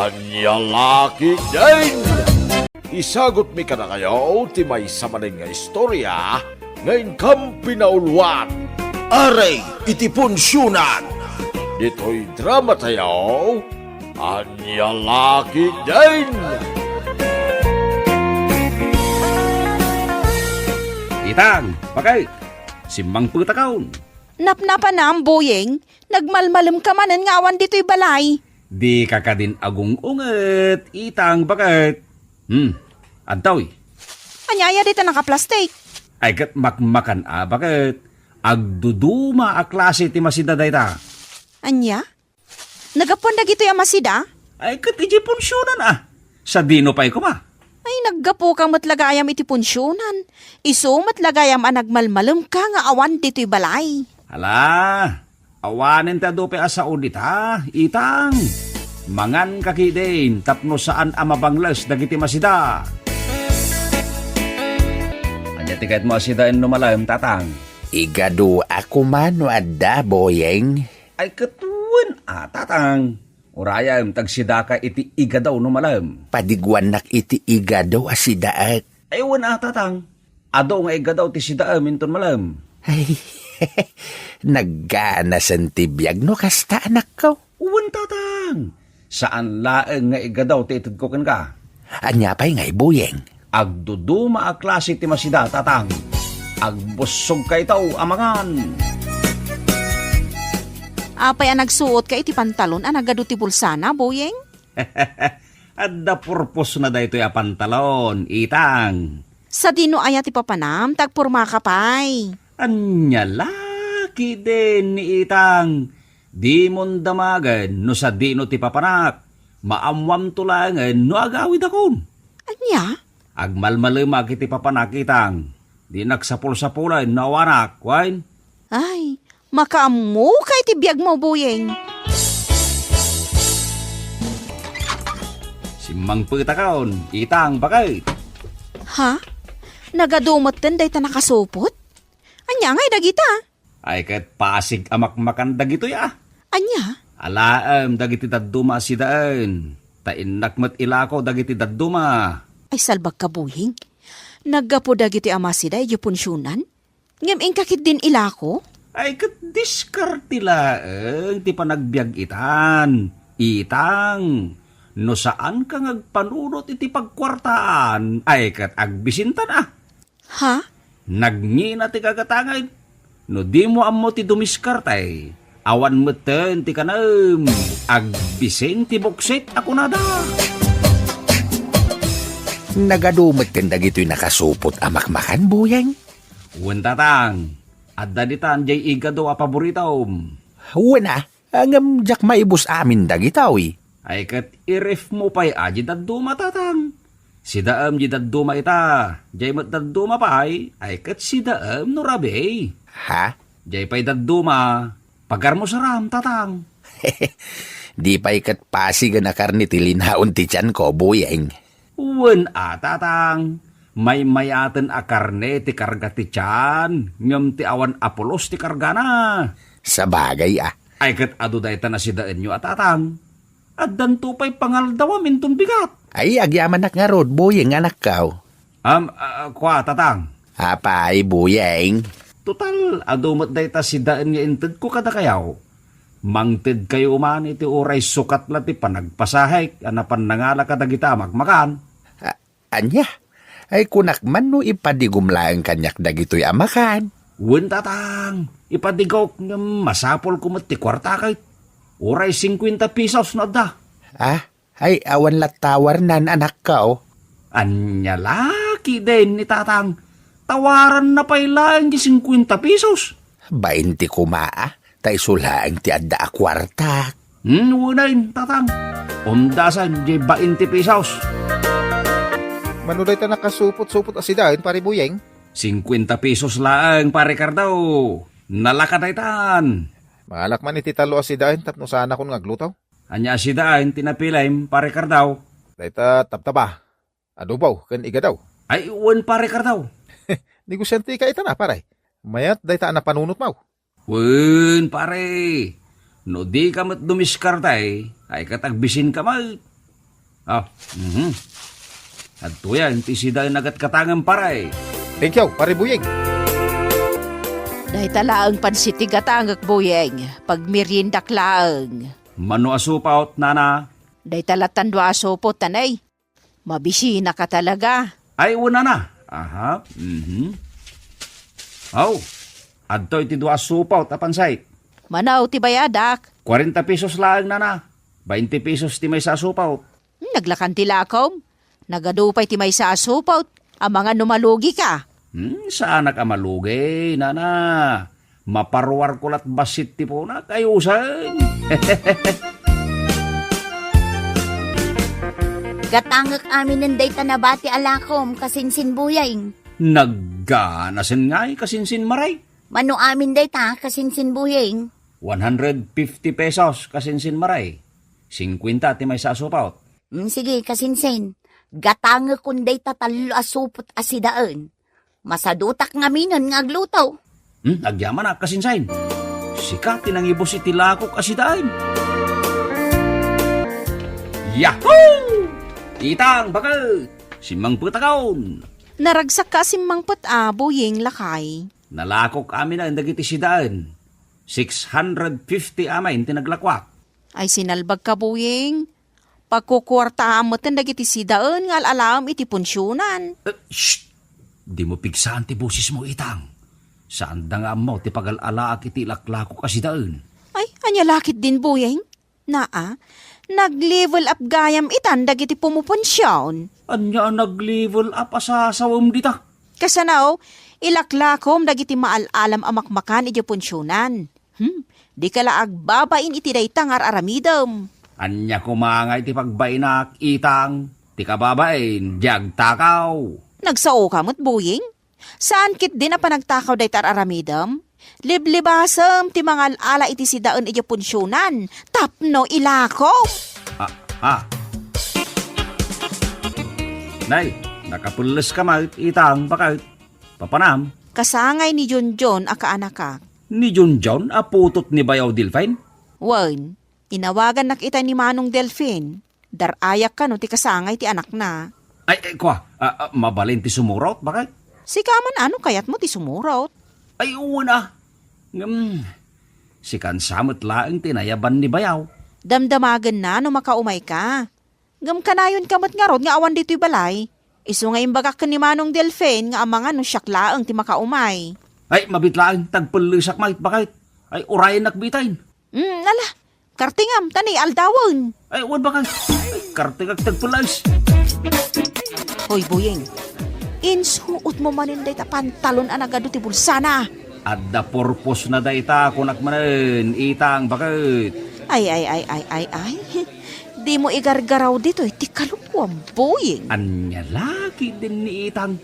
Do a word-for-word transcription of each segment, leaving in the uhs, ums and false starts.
Ania la ketdin? Isagutmi kadakayo ti maysa manen nga istorya nga inkam pinauluan. Aray iti punsionan. Ditoy drama tayo, Ania la ketdin? Itang, bakit? Simmangpetakon. Napnapanam, Boyeng, nagmalmalemka manen nga awan ditoy balay. Dika kadin agung-unget, Itang, bakit? Hmm, adtoy. Ania aya dayta nakaplastik? Ay, ket makmakan a, bakit? Agduduma a klase ti masida dayta. Ania? Nagapuan dagitoy a masida? Ay, ket idiay punsionan a. Sadino pay koma? Ay, naggapuka met la gayam iti punsionan. Isu met la gayam a nagmalmalemka nga awan ditoy balay. Ala, awanen ti adu pay a sao dita, Itang. Manganka ketdin tapno saan a mabangles dagiti masida. Ania ti kayatmo a sidaen no malem, Tatang? Igado a koma no adda, Boyeng. Ay, ket wen a, Tatang. Urayem, tagsidaka iti igado no malem. Padiguannak iti igado a sidaek. Ay, wen a, Tatang. Adu nga igado ti sidaem inton malem. Ay, nagganasen ti biag no kasta, anakko. Wen, Tatang. Saan laeng nga igado ti itedko kenka. Ania pay ngay, Boyeng? Agduduma a klase ti masida, Tatang. Agbussogkayto a mangan. Apay a nagsuotka iti pantalon a nagadu ti bulsana, Boyeng? Adda purposna daytoy a pantalon, Itang. Sadino aya ti papanam, ta agpormaka pay. Ania la ketdin, Itang. Dimon damagen no sadino ti papanak. Maammoamto laengen no agawidakon. Ania? Agmalmalemak iti papanak, Itang. Dinak sapulsapulen no awanak, wen? Ay, makaammoka iti biagmo, Boyeng. Simmangpetakon, Itang, bakit? Ha? Nagadu metten dayta nakasupot? Ania ngay dagita? Ay, ket pasig a makmakan dagitoy a. Ania? Alaem dagiti dadduma a sidaen, ta innak met ilako dagiti dadduma. Ay, salbagka, Boyeng. Naggapu dagitoy a masida idiay punsionan? Ngem inka ketdin ilako? Ay, ket diskarte laeng ti panagbiag itan, Itang. No saanka nga agpanunot iti pagkuartaan, ay, ket agbisintan a. Ha? Nagngina ti kagatangen. No dimo ammo ti dumiskarte, awan metten ti kanem. Agbisin ti buksit a kunada. Nagadu metten dagitoy nakasupot a makmakan, Boyeng? Wen, Tatang. Adda ditan diay igado a paboritom. Wen a, ngem diak maibus amin dagitoy. Ay ket i-ref mo pay a diay dadduma, Tatang. Sidaem diay dadduma ita, diay met dadduma pay, ay ket sidaem no rabii. Ha? Diay pay dadduma, pagarmo saram, Tatang. Di pay ket pasigen a karne ti linaon ti tianko, Boyeng. Wen a, Tatang. Maymayaten a karne ti karga ti tian, ngem ti awan a pulos ti kargana. Sabagay a. Ay ket adu dayta a sidaenyo a, Tatang. Addanto pay pangaldawam inton bigat. Ay, agyamanak ngarud, Boyeng, anakko. Am, ah, kua, Tatang. Apay, Boyeng? Total, adu met dayta sidaen nga intedko kadakayo. Mangtedkayo man iti uray sukat la ti panagpasahek a napan nangala kadagita a makmakan. A-, ania? Ay, kunak man no ipadigom laeng kaniak dagitoy a makan. Wen, Tatang, ipadigok ngem masapulko met ti kuarta ket uray singkuenta pesos no adda. Ah? Ay, awan latta warnan, anakko. Ania la ketdin ni Tatang? Tawaranna pay laeng ti singkuenta pesos. Bainte koma a, ta isu laeng ti adda a kuartak. Hmm, unayen, Tatang. Umdasen diay bainte pesos. Mano dayta nakasupot-supot a sidaen, Pare Boyeng? Singkuenta pesos laeng, Pare Ricardo. Nalaka daytan. Mangalak man iti tallo a sidaen tapno saanakon nga agluto. Ania a sidaen ti napilim, Pare Ricardo? Dayta tabtaba, adobo, ken igado. Ay, wen, Pare Ricardo. Negosiante ka ita na, pare. Mayat dayta a napanunotmo. Wen, pare. No dika met dumiskarte, ay ket agbisinka met. Ah, mhm. Adtoy ti sidaen a gatgatangem, pare. Thank you, Pare Boyeng. Dayta laeng pansit ti gatangek, Boyeng. Pagmeriendak laeng. Mano a supot, nana? Dayta lattan dua a supot, tanay. Mabisinaka talaga. Ay, una na. Aha. Mhm. Aw, adtoy ti dua a supot a pansit. Mano ti bayadak? Kuarenta pesos laeng, nana. Bainte pesos ti maysa a supot. Hmm, naglakan ti lakom. Nagadu pay ti maysa a supot. Amangan no malugika. Hmm, saanak a malugi, nana. Maparuarko lat bassit ti punak, ayusen. Gatangek aminen dayta nabati a lakom, kasinsin Boyeng. Nagganasen ngay, kasinsin Maray. Mano amin dayta, kasinsin Boyeng? One hundred fifty pesos, kasinsin Maray. Singkuenta ti maysa a supot. Mm, sige, kasinsin. Gatangekon dayta tallo a supot a sidaen. Masadutak ngaminen nga agluto. Hmm, agyamanak, kasinsin. Sika ti nangibus iti lakok a sidaen. Yahoo! Itang, baket! Simmangpetakon! Naragsakka a simmangpet a, Boyeng, lakay. Nalakok aminen dagiti sidaen. Six hundred fifty amin ti naglakuak. Ay, sinalbagka, Boyeng. Pagkukuartaam metten dagiti sidaen nga al-alaem iti punsionan. Eh, shh! Dimo pigsaan ti bosesmo, Itang. Saanda nga ammo ti pagal-alaak iti ilaklakok a sidaen. Ay, ania la ketdin, Boyeng? Naa, nag-level up gayam itan dagiti pumupunsion. Ania a nag-level up a sasawem dita? Kasano, ilaklakom dagiti maal-alam a makmakan idiay punsionan. Hmm, dika la agbabain iti dayta nga ar-aramidem. Ania koma nga iti pagbainak, Itang? Ti kababain, di agtakaw. Nagsaoka met, Boyeng? Saan ketdin a panagtakaw dayta ar-aramidem? Liblibasem ti mangal-ala iti sidaen idiay punsionan tapno ilakom. Ah, ah. Nay, nakapelleska met, Itang, baket. Papanam? Kasangay ni Junjun a kaanakak. Ni Junjun a putot ni Bayaw Delfin? Wen, inawagannak ita ni Manong Delfin. Dar-ayak kano ti kasangay ti anakna. Ay, ay, kua, ah, ah, mabalin ti sumurot, baket? Sika man, ano kayatmo ti sumurot? Ay, wen a. Ngem, sikan sa met laeng ti nayaban ni Bayaw. Damdamagenna no makaumayka. Ngem kanayonka met ngarud nga awan ditoy balay. Isu nga imbagak ken ni Manong Delfin nga amangan no siak laeng ti makaumay. Ay, mabit laeng, tagpellesak met, baket. Ay, urayennak bitin. Hmm, ala, kartingam, ta ni aldawen. Ay, wen, baket. Ay, kartingak, tagpelles. Hoy, Boyeng, insuotmo manen dayta pantalon a nagadu ti bulsana. Adda purposena dayta, kunak manen, Itang, baket. Ay, ay, ay, ay, ay, ay. Dimo igargaraw ditoy ti kalokuam, Boyeng. Ania la ketdin ni Itang?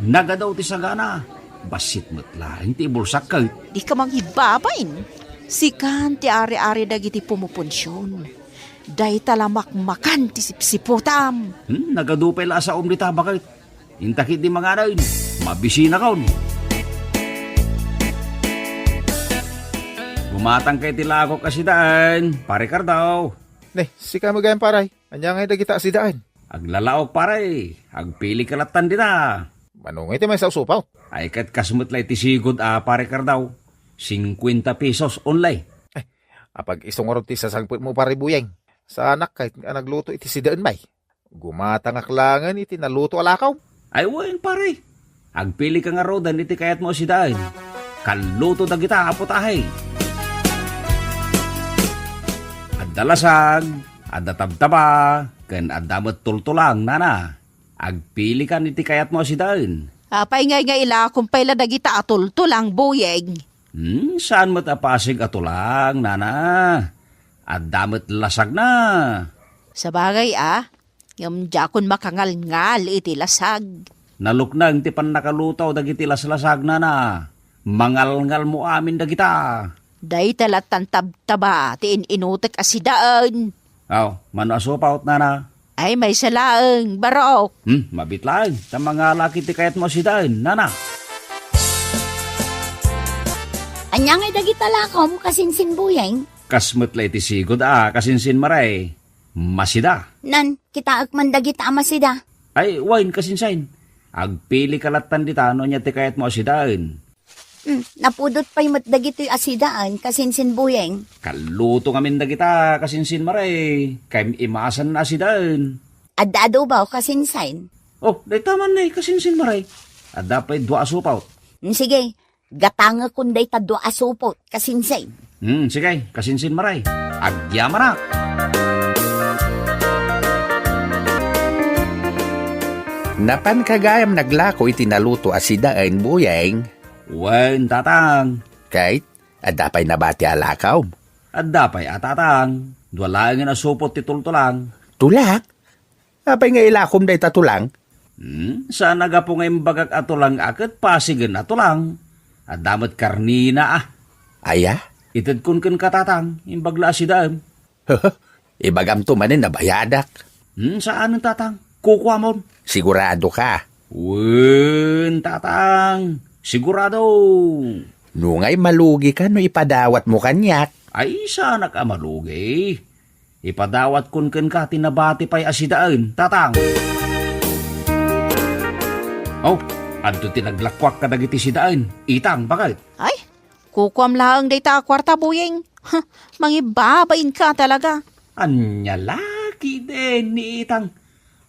Nagadu ti sagana. Bassit met laeng ti ibulsak ket. Dika mangibabain. Sikan ti ari-ari dagiti pumupunsion. Dayta la makmakan ti sipsiputam. Hmm, nagadu pay la a saom dita, baket. Inta ketdi manganen. Mabisinakon. Gumatangka iti lakok a sidaen, Pare Kardao. Ne, sika met gayam, pare. Ania ngay dagita a sidaen? Aglalaok, pare. Agpilika lattan dita. Mano ngay ti maysa a supot? Ay, ket kas met la iti sigud a, Pare Kardao. Singkuenta pesos only. Ay, apag-isu ngarud ti sasangpetmo, Pare Boyeng. Saanak ket nga nagluto iti sidaen, bay. Gumatangak laengen iti naluto a lakaw. Ay, wen, pare. Agpilika ngaruden iti kayatmo a sidaen. Kalluto dagita a putahe. Adda lasag, adda tabtaba, ken adda met tultulang, nana. Agpilikan iti kayatmo a sidaen. Apay ngay nga ilakom pay la dagita a tultulang, Boyeng? Hmm, saan met a pasig a tulang, nana. Adda met lasagna. Sabagay a, ngem diakon makangalngal iti lasag. Nalukneng ti pannakaluto dagiti laslasag, nana. Mangalngalmo amin dagita. Dayta lattan tabtaba ti in-inutek a sidaen. Aw, mano a supot, nana? Ay, maysa laeng, barok. Hmm, mabit laeng. Ta mangalak iti kayatmo a sidaen, nana. Ania ngay dagita lakom, kasinsin Boyeng? Kas met la iti sigud a, kasinsin Maray. Masida. Nan, kitaek man dagita a masida. Ay, wen, kasinsain. Agpilika lattan dita no ania ti kayatmo a sidaen. Hmm, napudot pay met dagitoy a sidaen, kasinsin Buyeng. Kalluto ngamin dagita, kasinsin Maray. Kayem imasanna a sidaen. Adda adobaw, kasinsin. Oh, dayta man ni, kasinsin Maray. Adda pay dua a supot. Hmm, sige, gatangekon dayta dua a supot, kasinsin. Hmm, sige, kasinsin Maray. Agyamanak. Napanka gayam naglako iti naluto a sidaen, Buyeng? Wen, tatang. Ket, adda pay nabati a lakaw? Adda pay a, tatang. Dua laengen a supot ti tultulang. Tulang? Apay nga ilakom dayta tulang? Hmm, saan a gapu nga imbagak a tulang a ket pasigen a tulang. Adda met karnina a. Aya? Itedkon kenka, tatang, imbag la a sidaem. Ibagamto manen a bayadak. Hmm, saanen, tatang. Kukuamon. Sigurado ka? Wen, tatang. Sigurado. Nungay malugi ka no ipadawatmo kaniak. Ay, saanak a malugi. Ipadawatkon kenka ti nabati pay a sidaen, tatang. Oh, adto ti naglakuak kadagiti sidaen. Itang, baket. Ay, kukuam laeng dayta a kuarta, Buyeng. Huh, mangibabain ka talaga. Ania la ketdin ni Itang.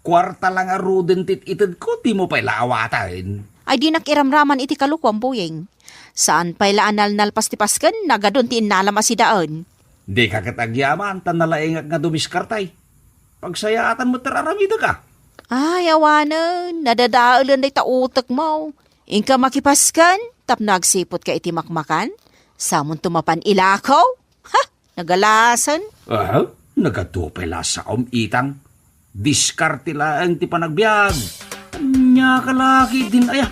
Kuarta la ngaruden ti itedko, dimo pay la awaten. Ay, dinak iramraman iti kalukuam, Buyeng. Saan pay la a nalnalpas ti pasken, nagadun ti innalam a sidaen. Dika ket agyaman, ta nalaingak nga dumiskartay. Pagsayaatan met ti aramidek a. Ay, awanen, nadadaelen dayta utekmo. Inka makipasken, tapno agsiputka iti makmakan? Samonto mapan ilakaw? Ha! Nagalasen? Ah, nagadu pay la saom, Itang. Diskarte laeng ti panagbiag. Ania ka la ketdin aya?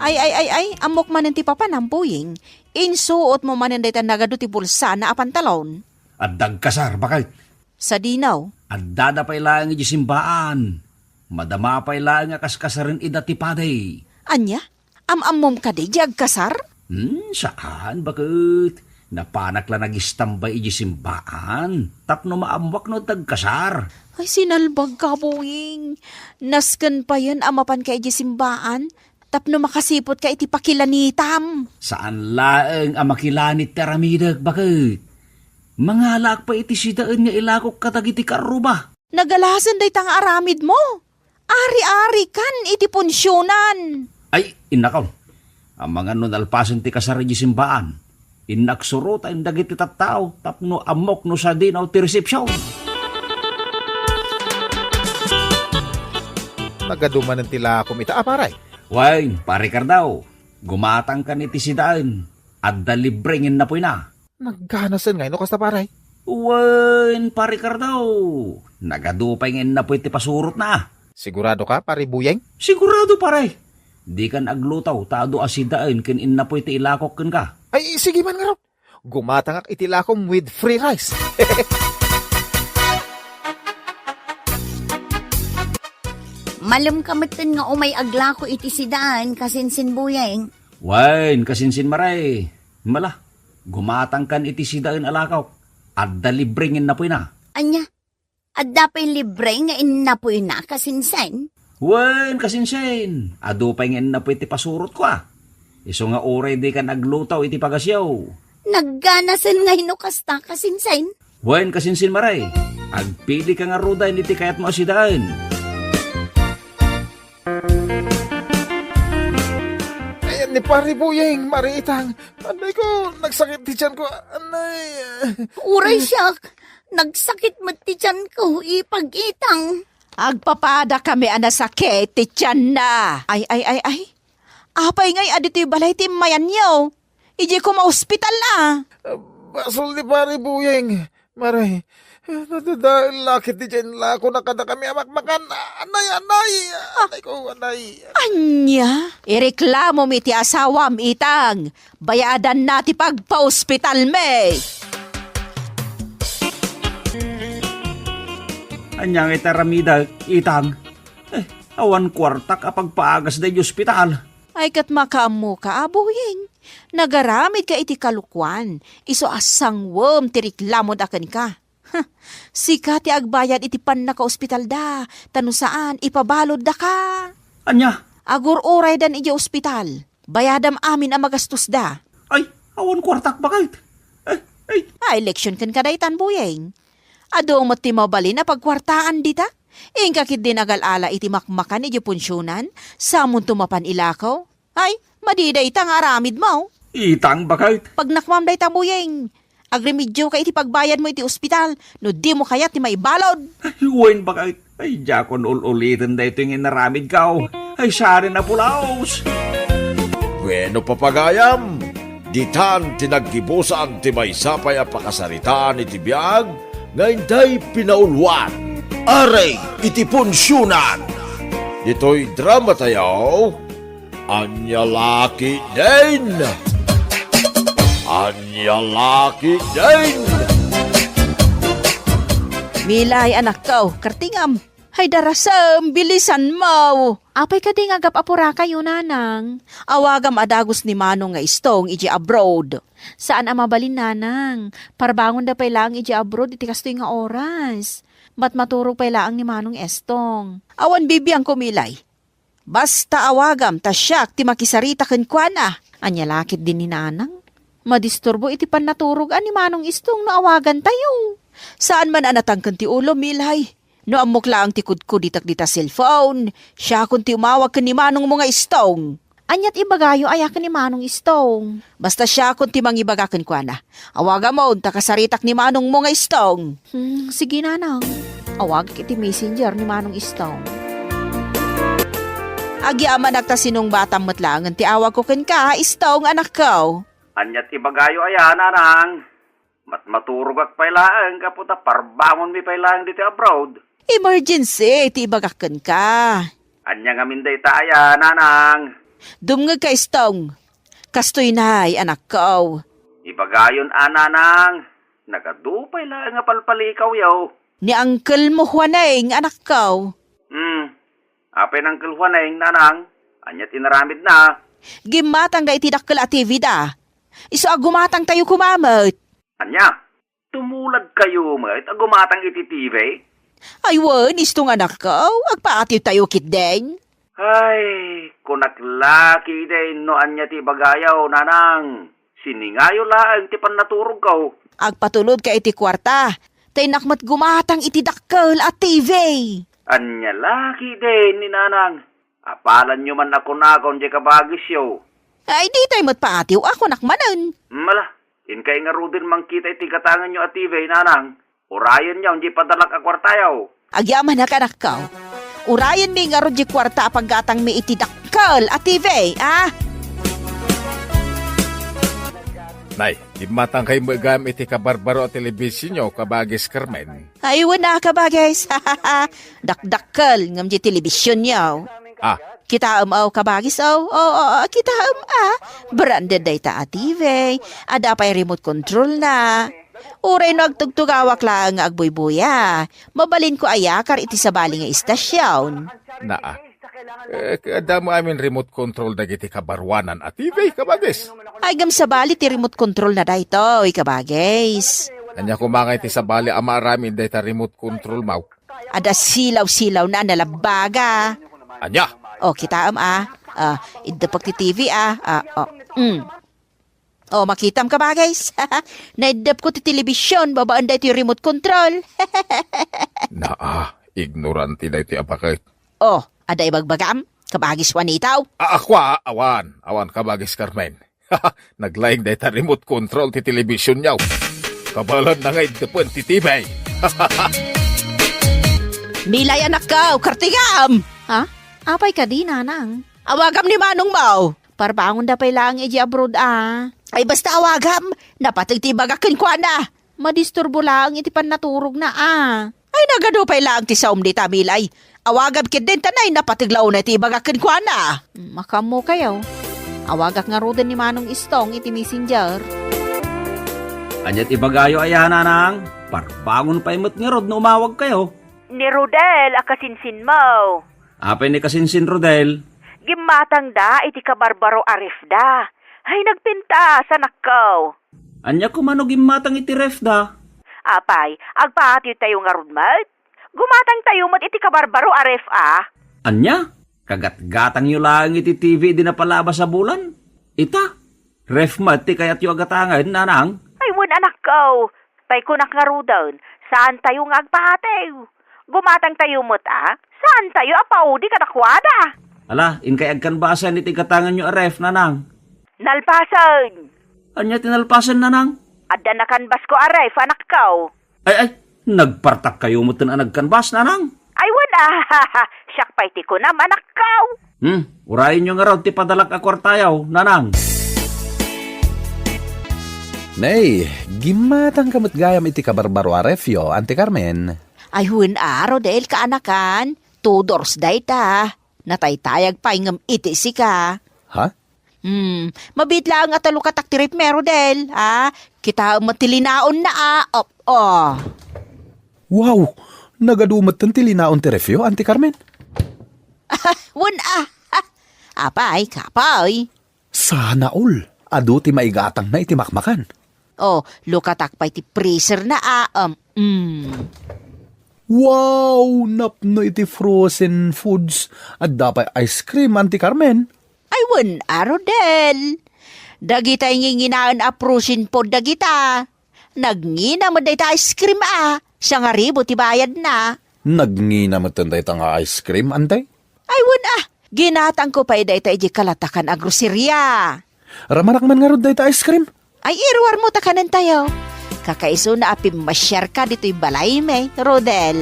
Ay, ay, ay, ay, ammok manen ti papanam, Buyeng. Insuotmo manen dayta nagadu ti bulsana a pantalon. Adda agkasar, baket. Sadino? Addada pay laeng idiay simbaan. Madama pay laeng a kaskasaren ida ti padi. Ania? Am-ammom kadi diay agkasar? Hmm, saan, baket. Napanak la nagistambay idiay simbaan tapno maammoak no adda agkasar. Ay, sinalbagka, Buyeng. Nasken payen a mapanka idiay simbaan tapno makasiputka iti pakilanitam. Saan laeng a makilanit ti aramidek, baket. Mangalaak pay iti sidaen nga ilakok kadagiti karruba. Nagalasen dayta nga aramidmo. Ari-arikan iti punsionan. Ay, innakon. Amangan no nalpasen ti kasar idiay simbaan. Innak suroten dagiti tattao tapno ammok no sadino ti resepsion. Nagadu manen ti lakom ita a, pare. Wen, pare Kardao, gumatangkan iti sidaen. Adda libre nga innapuyna. Nagganasen nga no kasta, pare. Wen, pare Kardao. Nagadu pay nga innapuy ti pasurotna. Sigurado ka, pare Buyeng? Sigurado, pare. Dikan agluto ta adu a sidaen ken innapuy ti ilakok kenka. Ay, sige man ngarud. Gumatangak iti lakom with free rice. Malem ka metten nga umay aglako iti sidaen, kasinsin Buyeng. Wen, kasinsin Maray. Mala, gumatangkan iti sidaen a lakok. Adda libre nga innapuyna. Ania? Adda pay libre nga innapuyna, kasinsin? Wen, kasinsin. Adu pay nga innapuy ti pasurotko a. Isu nga uray dikan agluto iti pagasyo. Nagganasen nga no kasta, kasinsin? Wen, kasinsin Maray. Agpili ka ngaruden iti kayatmo a sidaen. Ayan ni Pare Buyeng, Mare Itang. Anay ko, nagsakit ti tiyan ko. Anay. Uray siak, nagsakit met ti tiyan ko, ipag-itang. Agpapada kami a nasakit ti tiyanna. Ay, ay, ay, ay. Apay ngay a ditoy balay ti immayanyo? Idiay koma ospital a. Basol ni Pare Buyeng. Maray, nadadael la ket ti tiyan lakona kadakami a makmakan. Anay, anay! Anay ko, anay! Ania? Ireklamo mi ti asawam, Itang. Bayadanna ti pagpaospitalmi. Ania nga iti aramidek, Itang? Eh, awan kuartak a pagpaagas daydi ospital. Ay, ket makaammoka a, Buyeng. Nagaramidka iti kalokuan, isu a sangwem ti reklamoda kenka. Huh, sika ti agbayad iti pannakaospitalda, ta no saan, ipabaloddaka. Ania? Agur-uraydan idiay ospital. Bayadam amin a magastosda. Ay, awan kuartak, baket. Ay, ay. Ay, leksyon kenka daytan, Buyeng. Adu met ti mabalin a pagkuartaan dita. Inka ketdin agal-ala iti makmakan idiay punsionan, samonto mapan ilako. Ay, madi dayta nga aramidmo. Itang, baket. Pagnakmam dayta, Buyeng. Agremedioka iti pagbayadmo iti ospital no dimo kayat ti maibalod. Ay, wen, baket. Ay, diakon ul-uliten daytoy nga inaramidko. Ay, saan a pulaos. Bueno, papagayam, ditan ti naggibusan ti maysa pay a pakasaritaan iti biag nga intay pinauluan. Aray iti punsionan. Ditoy drama tayo, Ania la ketdin? Ania la ketdin? Milay, anakko, kartingam. Hay, darasem, bilisanmo. Apay kadi nga agap-apurakayo, nanang? Awagam a dagus ni Manong nga Istong idiay abroad. Saan a mabalin, nanang. Parbangonda pay laeng idiay abroad iti kastoy nga oras. Matmaturog pay laeng ni Manong Estong. Awan bibiangko, Milay. Basta awagam ta siak ti makisarita kenkuana. Ania la ketdin ni nanang? Madisturbo iti pannaturog a ni Manong Istong no awagantayo. Saan man a natangken ti ulo, Milay. No ammok laeng ti kudkuditak dita cellphone, siakon ti umawag ken ni manongmo nga Istong. Aniat ibagayo aya ken ni Manong Istong? Basta siakon ti mangibaga kenkuana. Awagamon ta kasaritak ni manongmo nga Istong. Hmm, sige, nanang. Awagak iti messenger ni Manong Istong. Agyamanak ta sinungbatam met laengen ti awagko kenka, Istong, anakko. Aniat ibagayo aya, nanang? Matmaturogak pay laeng gapu ta parbangonmi pay laeng ditoy abroad. Emergency ti ibagak kenka. Ania ngamin dayta aya, nanang? Dumngegka, Istong. Kastoy nay, anakko. Ibagayon a, nanang. Nagadu pay laeng a palpalikawyo. Ni Uncle mo Juaneng, anakko. Hmm. Apay ni Uncle Juaneng, nanang? Ania ti inaramidna? Gimmatangda iti dakkel a T V da. Isu a gumatangtayo koma met. Ania? Tumuladkayo met a gumatang iti T V? Ay wen, Istong, anakko, agpaatiwtayo ketdin. Ay, kunak la ketdin no ania ti ibagayo, nanang. Siningayo laeng ti pannaturogko. Agpatulodka iti kuarta, ta innak met gumatang iti dakkel a T V. Ania la ketdin ni nanang? Apalanyo man a kunakon diay kabagisyo. Ay, ditay met paatiw a kunak manen. Mala, inkay ngaruden mangkita iti gatangenyo a T V, nanang. Urayenyo diay padalak a kuartayo. Agyamanak, anakko. Urayenmi ngarud diay kuarta a paggatangmi iti dakkel a T V, a? Nay, gimmatangkay met gayam iti kabarbaro a telebisionyo, kabagis Carmen. Ay, wen a, kabagis. Dakdakkel ngem diay telebisionyo. Ah. Kitaem, aw, kabagis, aw. Oo, oo, kitaem, a. Branded dayta a T V. Adda pay remote control na. Uray no agtugtugawak laeng nga agbuybuya, mabalinko a yakar iti sabali nga istasion. Naa. Eh, adda met amin remote control dagiti kabaruanan a T V, kabagis. Ay, ngem sabali ti remote control na daytoy, kabagis. Ania koma nga iti sabali a maaramid dayta remote control, maw? Adda silaw-silaw na a nalabbaga. Ania? O, kitaem, a. A, iddepek ti T V, a. A, o. Mm. O, makitam, kabagis. Naiddepko ti telebision babaen daytoy remote control. Naa, ignorante daytoy a baket. O, adda ibagbagam, kabagis Juanito? A, ako, a, awan. Awan, kabagis Carmen. Naglaing dayta remote control ti telebisionyo. Kabaelanna nga iddepen ti T V. Milay, anakko, kartingam! Ha? Apay kadi, nanang? Awagam ni manongmo. Parbangonda pay laeng idiay abroad, a. Ay, basta awagam. Napateg ti ibagak kenkuana. Madisturbo laeng iti pannaturogna, a. Ay, nagadu pay laeng ti saom dita, Milay. Awagam ketdin ta nay napateg la unay ti ibagak kenkuana. Mm, makaammokayo. Awagak ngaruden ni Manong Istong iti messenger. Ania ti ibagayo aya, nanang? Parbangon pay met ngarud no umawagkayo. Ni Rodel a kasinsinmo. Apay ni kasinsin, Rodel? Gimmatangda iti kabarbaro a refda. Ay, nagpintas, anakko. Ania koma no gimmatang iti ref da? Apay, agpaatewtayo ngarud met? Gumatangtayo met iti kabarbaro a ref a. Ania? Kagatgatangyo laeng iti T V idi napalabas a bulan? Ita, ref met ti kayatyo a gatangen, nanang? Ay, wen, anakko. Tay kunak ngaruden, saantayo nga agpaatew. Gumatangtayo met a, saantayo a paudi kadakuada. Ala, inkay agkanbasan iti gatangenyo a ref, nanang. Nalpasen. Ania ti nalpasen, nanang? Adda nakanbasko a ref, anakko. Ay, ay, nagpartakkayo metten a nagkanbas, nanang? Ay, wen a, siak pay ti kunam, anakko. Hmm, urayenyo ngarud ti padalak a kuartayo, nanang. Nay, gimmatangka met gayam iti kabarbaro a refyo, Auntie Carmen. Ay, wen a, Rodel, kaanakan. Two doors dayta. Nataytayag pay ngem iti sika. Ha? Hmm, mabiit laeng a talukatak ti ref, Rodel, a? Kitaem met ti linaonna, a? Op, oh. Wow! Nagadu metten ti linaon ti refyo, Auntie Carmen. Wen a. Apay, kapoy. Sana all. Adu ti maigatangna iti makmakan. Oh, lukatak pay ti freezer na, a, um, mm. Wow! Napno iti frozen foods. Adda pay ice cream, Auntie Carmen. Ay, wen a, Rodel. Dagitay nginginaen a frozen food dagita. Nagngina met dayta ice cream a. Sangaribu ti bayadna. Nagngina metten dayta nga ice cream, Auntie? Ay, wen a. Ginatangko pay dayta idiay kalatakan a groceria. Ramanak man ngarud dayta ice cream. Ay, iruarmo ta kanentayo. Kakaisuna a pimmasiarka ditoy balaymi, Rodel.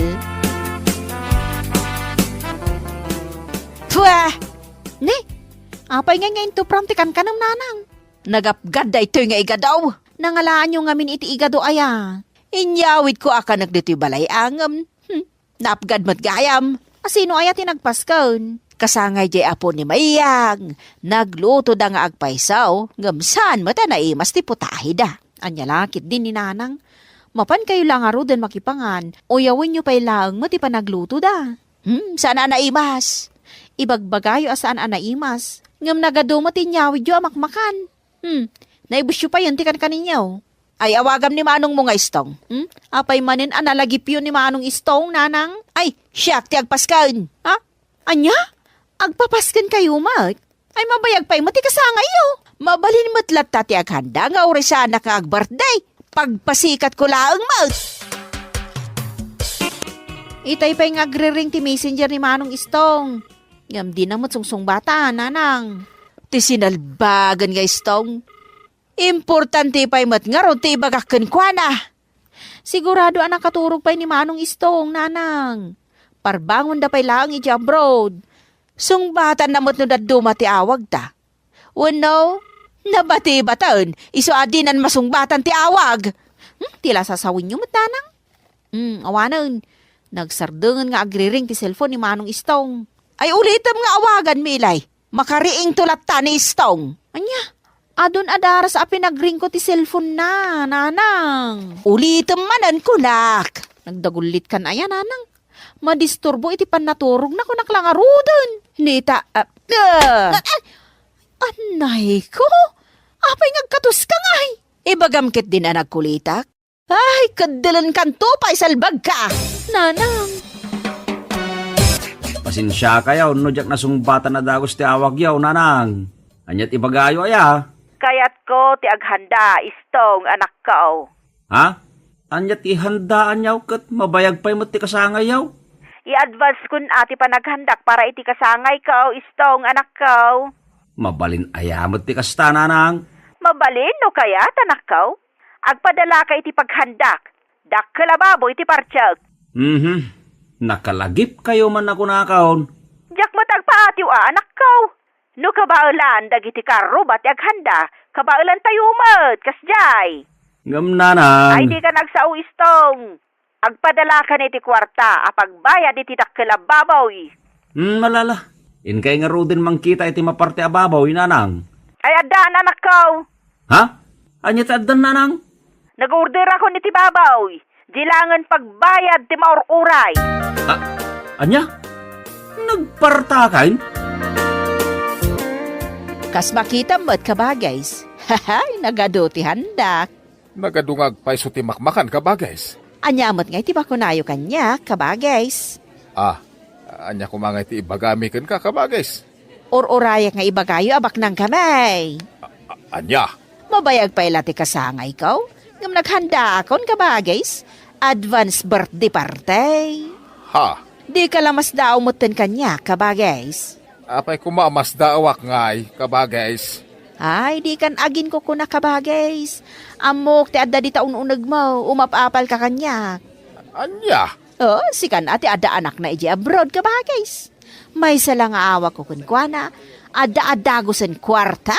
Pwah! Ne, apay ngay nga intupram ti kankanem, nanang? Nagapgad daytoy nga igado. Nangalaanyo ngamin iti igado aya. Inyawidko a kanek ditoy balay a ngem, hmm, napgad met gayam. A, sino aya ti nagpasken? Kasangay jay apo ni Mayang. Naglutoda nga agpayso, ngem saan met a naimas ti putahida. Ania la ketdi ni Nanang? Mapankayo la ngaruden makipangan, uyawenyo pay laeng met ti panaglutoda. Hmm, saan a naimas. Ibagbagayo a saan a naimas. Ngem nagadu met ti inyawidyo a makmakan. Hmm, naibusyo payen ti kankaninyo. Ay, awagam ni manongmo nga Istong. Hmm? Apay manen a nalagipyo ni Manong Istong, Nanang? Ay, siak ti agpasken. Ha? Ania? Agpapaskenkayo met? Ay, mabayag pay met ti kasangayyo. Mabalin met latta ti aghanda nga uray saanak nga ag-birthday. Pagpasikatko laeng met. Itay pay nga agriring ti messenger ni Manong Istong. Ngem dina met sungsungbatan, Nanang. Ti sinalbagan nga Istong. Importante pay met ngarud ti ibagak kenkuana. Sigurado a nakaturog pay ni Manong Istong, Nanang. Parbangonda pay laeng idiay abroad. Sungbatanna met no dadduma ti awagda. Wenno, nabatibaten, isu a dinan masungbatan ti awag. Hmm, ti la sasawenyo met, Nanang? Hmm, awanen. Nagsardengen nga agriring ti cellphone ni Manong Istong. Ay, ulitem nga awagan, Milay. Makariingto latta ni Istong. Ania? Adun a daras a pinagringko ti cellphone na, Nanang. Ulitem manen, kunak. Nagdagullitkan aya, Nanang? Madisturbo iti pannaturogna, kunak la ngaruden. Nita, ah, ah. Ah, ah, anay ko? Apay nga agkatoska ngay? Ibagam ketdin a nagkulitak? Ay, kaddelenkanto pay salbagka, Nanang. Pasensiakayo no diak nasungbatan a dagus ti awagyo, Nanang. Aniat ibagayo aya? Kayatko ti aghanda, Istong, anakko. Ha? Aniat ihandaanyo ket mabayag pay met ti kasangayyo? I-advance kun a ti panaghandak para iti kasangayko, Istong, anakko. Mabalin aya met ti kasta, Nanang? Mabalin no kayat, anakko. Agpadalaka iti paghandak. Dakkel a baboy ti partiek. Mhm. Nakalagipkayo man a kunakon. Diak met agpaatiw a, anakko. No kabaelan dagiti karruba ti aghanda, kabaelantayo met, kasdiay. Ngem, Nanang. Ay, dika agsao, Istong. Agpadalakan iti kuarta a pagbayad iti dakkel a baboy. Hmm, malala. Inkay ngaruden mangkita iti maparte a baboy, Nanang. Ay, addan, anakko. Ha? Ania ti addan, Nanang? Nag-orderakon iti baboy. Di laengen pagbayad ti maur-uray. Ah, ania? Nagpartakay? As makitam met, kabagays. Hahay, nagadu ti handak. Nagadu nga agpayso ti makmakan, kabagays. Ania met ngay ti makunayo kaniak, kabagays? Ah, ania koma ngay ti ibagami kenka, kabagays? Ur-urayak nga ibagayo a baknang kami. A-, ania? Mabayag pay la ti kasangayko, ngem naghandaakon, kabagays. Advance birthday party. Ha? Dika la masdaaw metten kaniak, kabagays. Apay koma a masdaawak ngay, kabagays? Ay, dikan aginkukuna, kabagays. Ammok ti adda dita un-unegmo, umap-apalka kaniak. Ania? Oh, sikan a ti adda anakna idiay abroad, kabagays. Maysa la nga awagko kenkuana, adda-addagusen kuarta.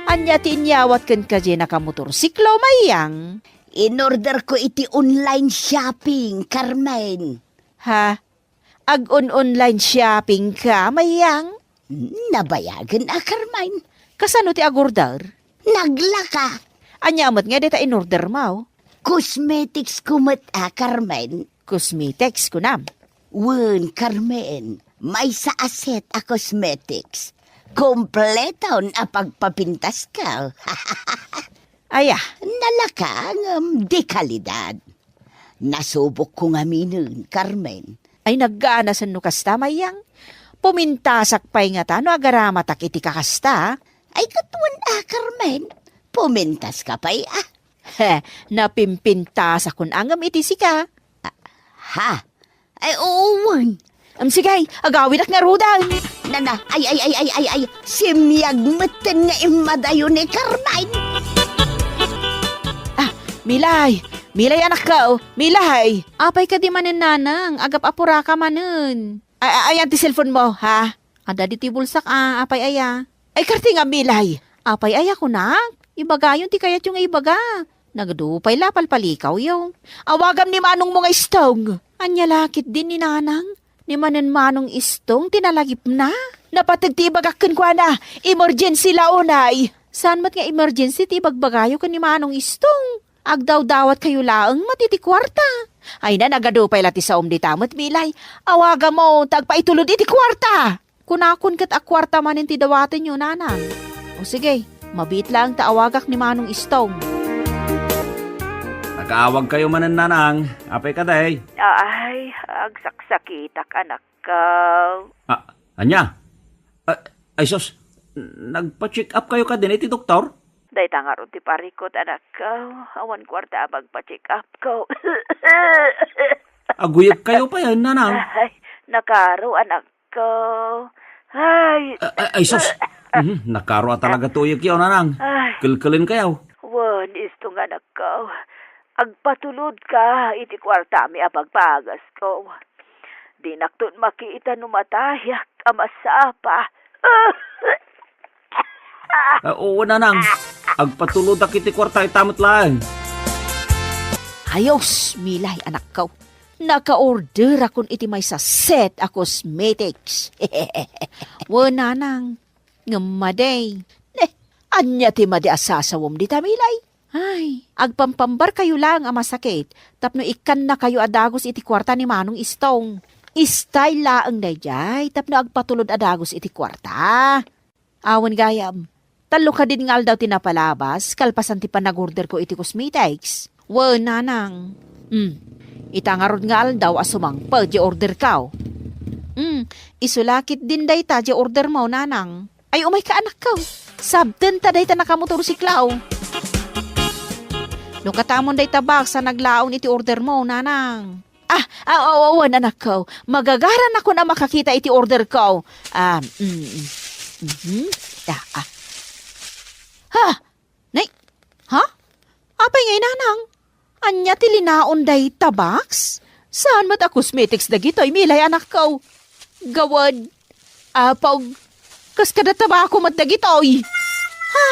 Ania ti inyawat kenka diay nakamotorsiklo, Mayang? Inorderko iti online shopping, Carmen. Ha? Ag-on-online shopping ka, Mayang? Nabayagen a, Carmen. Kasano ti agorder? Naglaka. Ania met nga dayta inordermo? Cosmetics ko met a, Carmen. Cosmetics, kunam? Wen, Carmen. Maysa a set a cosmetics. Kompleton a pagpapintas ka. Aya. Nalaka ngem de kalidad. Nasubokko ngaminen, Carmen. Ay, nagganasen no kasta, Mayang. Pumintasak pay ngata no agaramatak iti kakasta. Ay, ket wen a, Carmen. Pumintaska pay a. He, napimpintasakon a ngem iti sika. Ah, ha? Ay, oo, wen. Am, sige, agawidak ngaruden. Nana, ay, ay, ay, ay, ay, ay, simiag metten nga immadayo ni Carmen. Ah, Milay, Milay, anakko, Milay. Apay kadi manen, nanang, agap-apuraka manen. Ay, ay, ayan ti cellphone mo, ha? Adda ditoy bulsak, ah, apay aya? Ay, karti nga, Milay. Apay aya, kunak? Ibagayon ti kayatyo nga ibaga. Nagadu pay la palpalikawyo. Awagam ni manongmo nga Istong. Ania la ketdin ni nanang? Ni manen Manong Istong ti nalagipna. Napateg ti ibagak kenkuana. Emergency la unay. Saan met nga emergency ti ibagbagayo ken ni Manong Istong? Agdawdawatkayo laeng met iti kuarta. Ay na, nagadu pay la ti saom dita met, Milay. Awagamon ta agpaitulod iti kuarta. Kunakon ket a kuarta manen ti dawatenyo, nanang. O sige, mabiit laeng ta awagak ni Manong Istong. Nakaawagkayo manen, nanang. Apay kadi? Ay, agsaksakitak, anakko. Ah, ania? Ah, ay sus, nagpa-check up kayo kadin iti doktor? Dayta ngarud ti parikut, anakko. Awan kuarta a magpa-check up ko. Aguyeg kayo pay, nanang. Ay, nakaro, anakko. Ay. A-, a-, ay, sus! Mhm, nakaro a talaga ti uyegyo, nanang. Ay. Kelkelen kayo. Wen, Istong, anakko. Agpatulod ka iti kuartami a pagpagasko. Dinakton makita no matayak a masapa. Ah, oo, nanang. Agpatulodak iti kuarta ita met laeng. Ayos, Milay, anakko. Naka-orderakon iti maysa set a cosmetics. Wen, nanang. Ngem madi. Ne, ania ti madi a sasawem dita, Milay? Ay, agpampambarkayo laeng a masakit tapno ikkannakayo a dagus iti kuarta ni Manong Istong. Style laeng daydiay tapno agpatulod a dagus iti kuarta. Awan gayam. Tallo kadin nga aldaw ti napalabas, kalpasan ti panagorderko iti cosmetics. Wen, nanang. Hmm. Ita ngarud nga aldaw a sumangpet ti orderko. Hmm. Isu la ketdin dayta ti ordermo, nanang. Ay, umayka, anakko. Sabten ta dayta nakamotorsiklaw. No katamon dayta box a naglaon iti ordermo, nanang. Ah, ah, aw, awan, anakko. Magagaranakon a makakita iti orderko. Ah, mm, mm. Mhm. Ah, ah. Ha? Nay? Ha? Apay ngay, nanang? Ania ti linaon dayta box? Saan met a cosmetics dagitoy, Milay, anakko? Gawad. Apog. Kas kada tabako met dagitoy. Ha?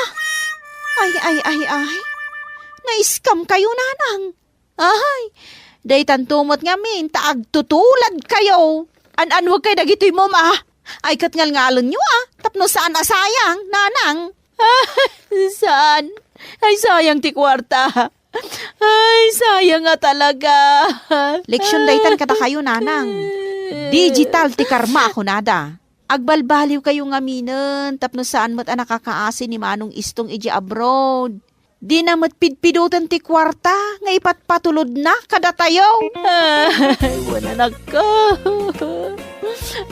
Ay, ay, ay, ay. Na-scam kayo, nanang. Ay, daytanto met ngamin ta agtutulad kayo. An-anwag kay dagitoy mama. Ay, ket ngalngalenyo, ah, tapno saan a sayang, nanang. Saan? Ay, sayang ti kuarta. Ay, sayang nga talaga. Leksyon daytan kadakayo, nanang. Digital ti karma, kunada. Agbalbaliwkayo ngaminen tapno saan met a nakakaasi ni Manong Istong idiay abroad. Dina met pidpidoten ti kuarta nga ipatpatulodna kadatayo. Ay, wen, anakko.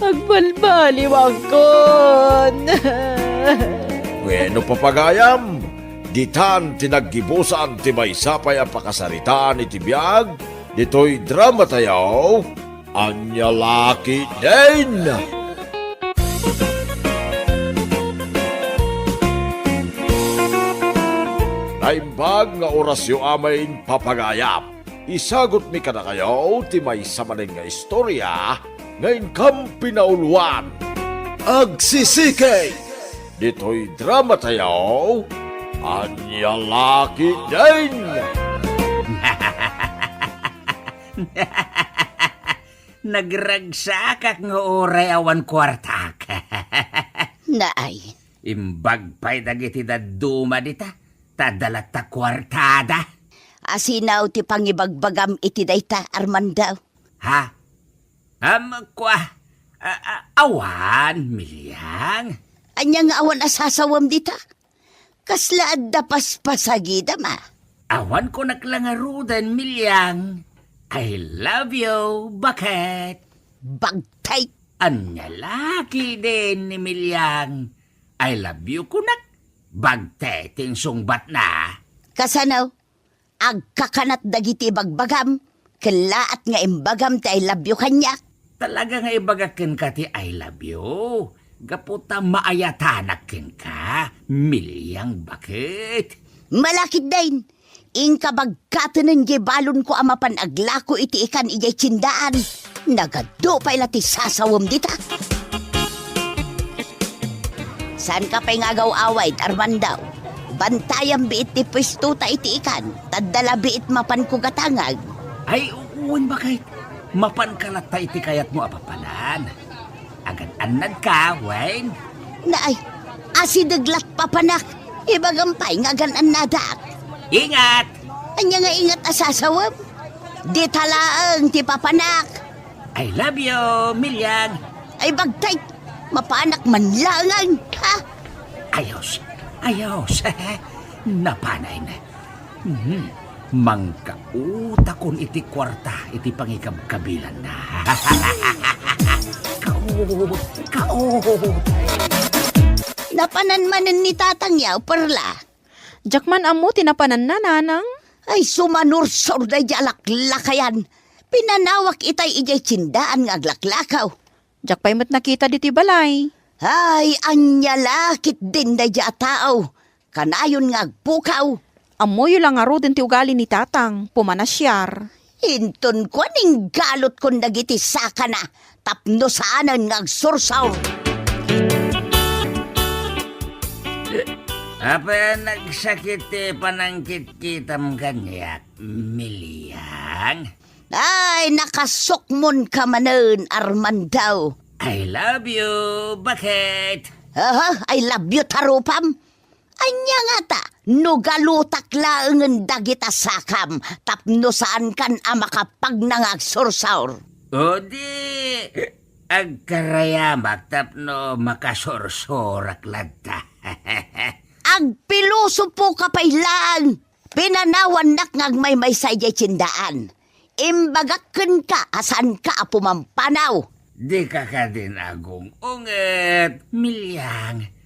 Agbalbaliwakon. Wenno, papagayam, ditan ti naggibusan ti maysa pay a pakasaritaan iti biag ditoy dramatayo. Ania la ketdin? Naimbag nga orasyo amin, papagayam. Isagutmi kadakayo ti maysa manen nga istorya nga inkam pinauluan. Agsisiki! Ditoy dramatayo, ania la ketdin? Nagragsakak nga uray awan kuartak. Naay. Imbag pay dagiti dadduma dita, ta adda latta kuartada. Asino ti pangibagbagam iti dayta, Armando? Ha? Am, kua, a, a, awan, Milyang. Ania nga awan a sasawem dita? Kasla adda paspasagidam a? Awan kunak la ngaruden, Milyang. I love you, baket. Bagtay. Ania la ketdin ni Milyang? I love you kunak. Bagtay ti insungbatna. Kasano? Agkakanat dagiti ibagbagam, kellaat nga imbagam ti I love you kaniak. Talaga nga ibagak kenka ti I love you, gapu ta maayatanak kenka, Milyang baket. Malakit dain, inka bagkatenen diay balonko a mapan aglako iti ikan idiay tiendaan. Nagadu pay la ti sasawem dita. Saanka pay nga agaw-away, Armando. Bantayam biit ti puestota iti ikan, ta adda la biit mapanko gatangag. Ay, wen, baket. Mapanka latta iti kayatmo a papanan. Agan-annadka, wen? Naay, asideg lat papanak. Ibagam pay nga agan-annadak. Ingat! Ania nga ingat a sasawem? Dita laeng ti papanak. I love you, Milyang. Ay, bagtay! Mapanak man laengen, ha? Ayos. Ayos. Napanay na. Mhm. Mangkautakon iti kuarta iti pangikabkabilanna. Kaot, kaot. Napanan manen ni Tatang yaw, Perla. Diak man ammo ti napananna, Nanang. Ay, sumanursor daydi a laklakayan. Pinanawak itay idiay tiendaan nga aglaklakaw. Diak pay met nakita ditoy balay. Ay, ania la ketdin daydi a tao. Kanayon nga agpukaw. Ammoyo la ngaruden ti ugali ni Tatang, pumanasiar. Inton kuan, inggalutkon dagiti sakana tapno saanen nga agsursor. Apay a nagsakit ti panangkitkitam kaniak, Milyang? Ay, nakasukmonka manen, Armando. I love you, baket. Aha, I love you, tarupam. Ania ngata, no galutak laengen dagita sakam tapno saankan a makapagna nga agsursor? O di, agkarayamak tapno makasursurak latta. Agpilosopoka pay laeng. Pinanawannak nga agmaymaysa idiay tiendaan. Imbagak kenka a saanka a pumampanaw. Dika kadin agung-unget, Milyang.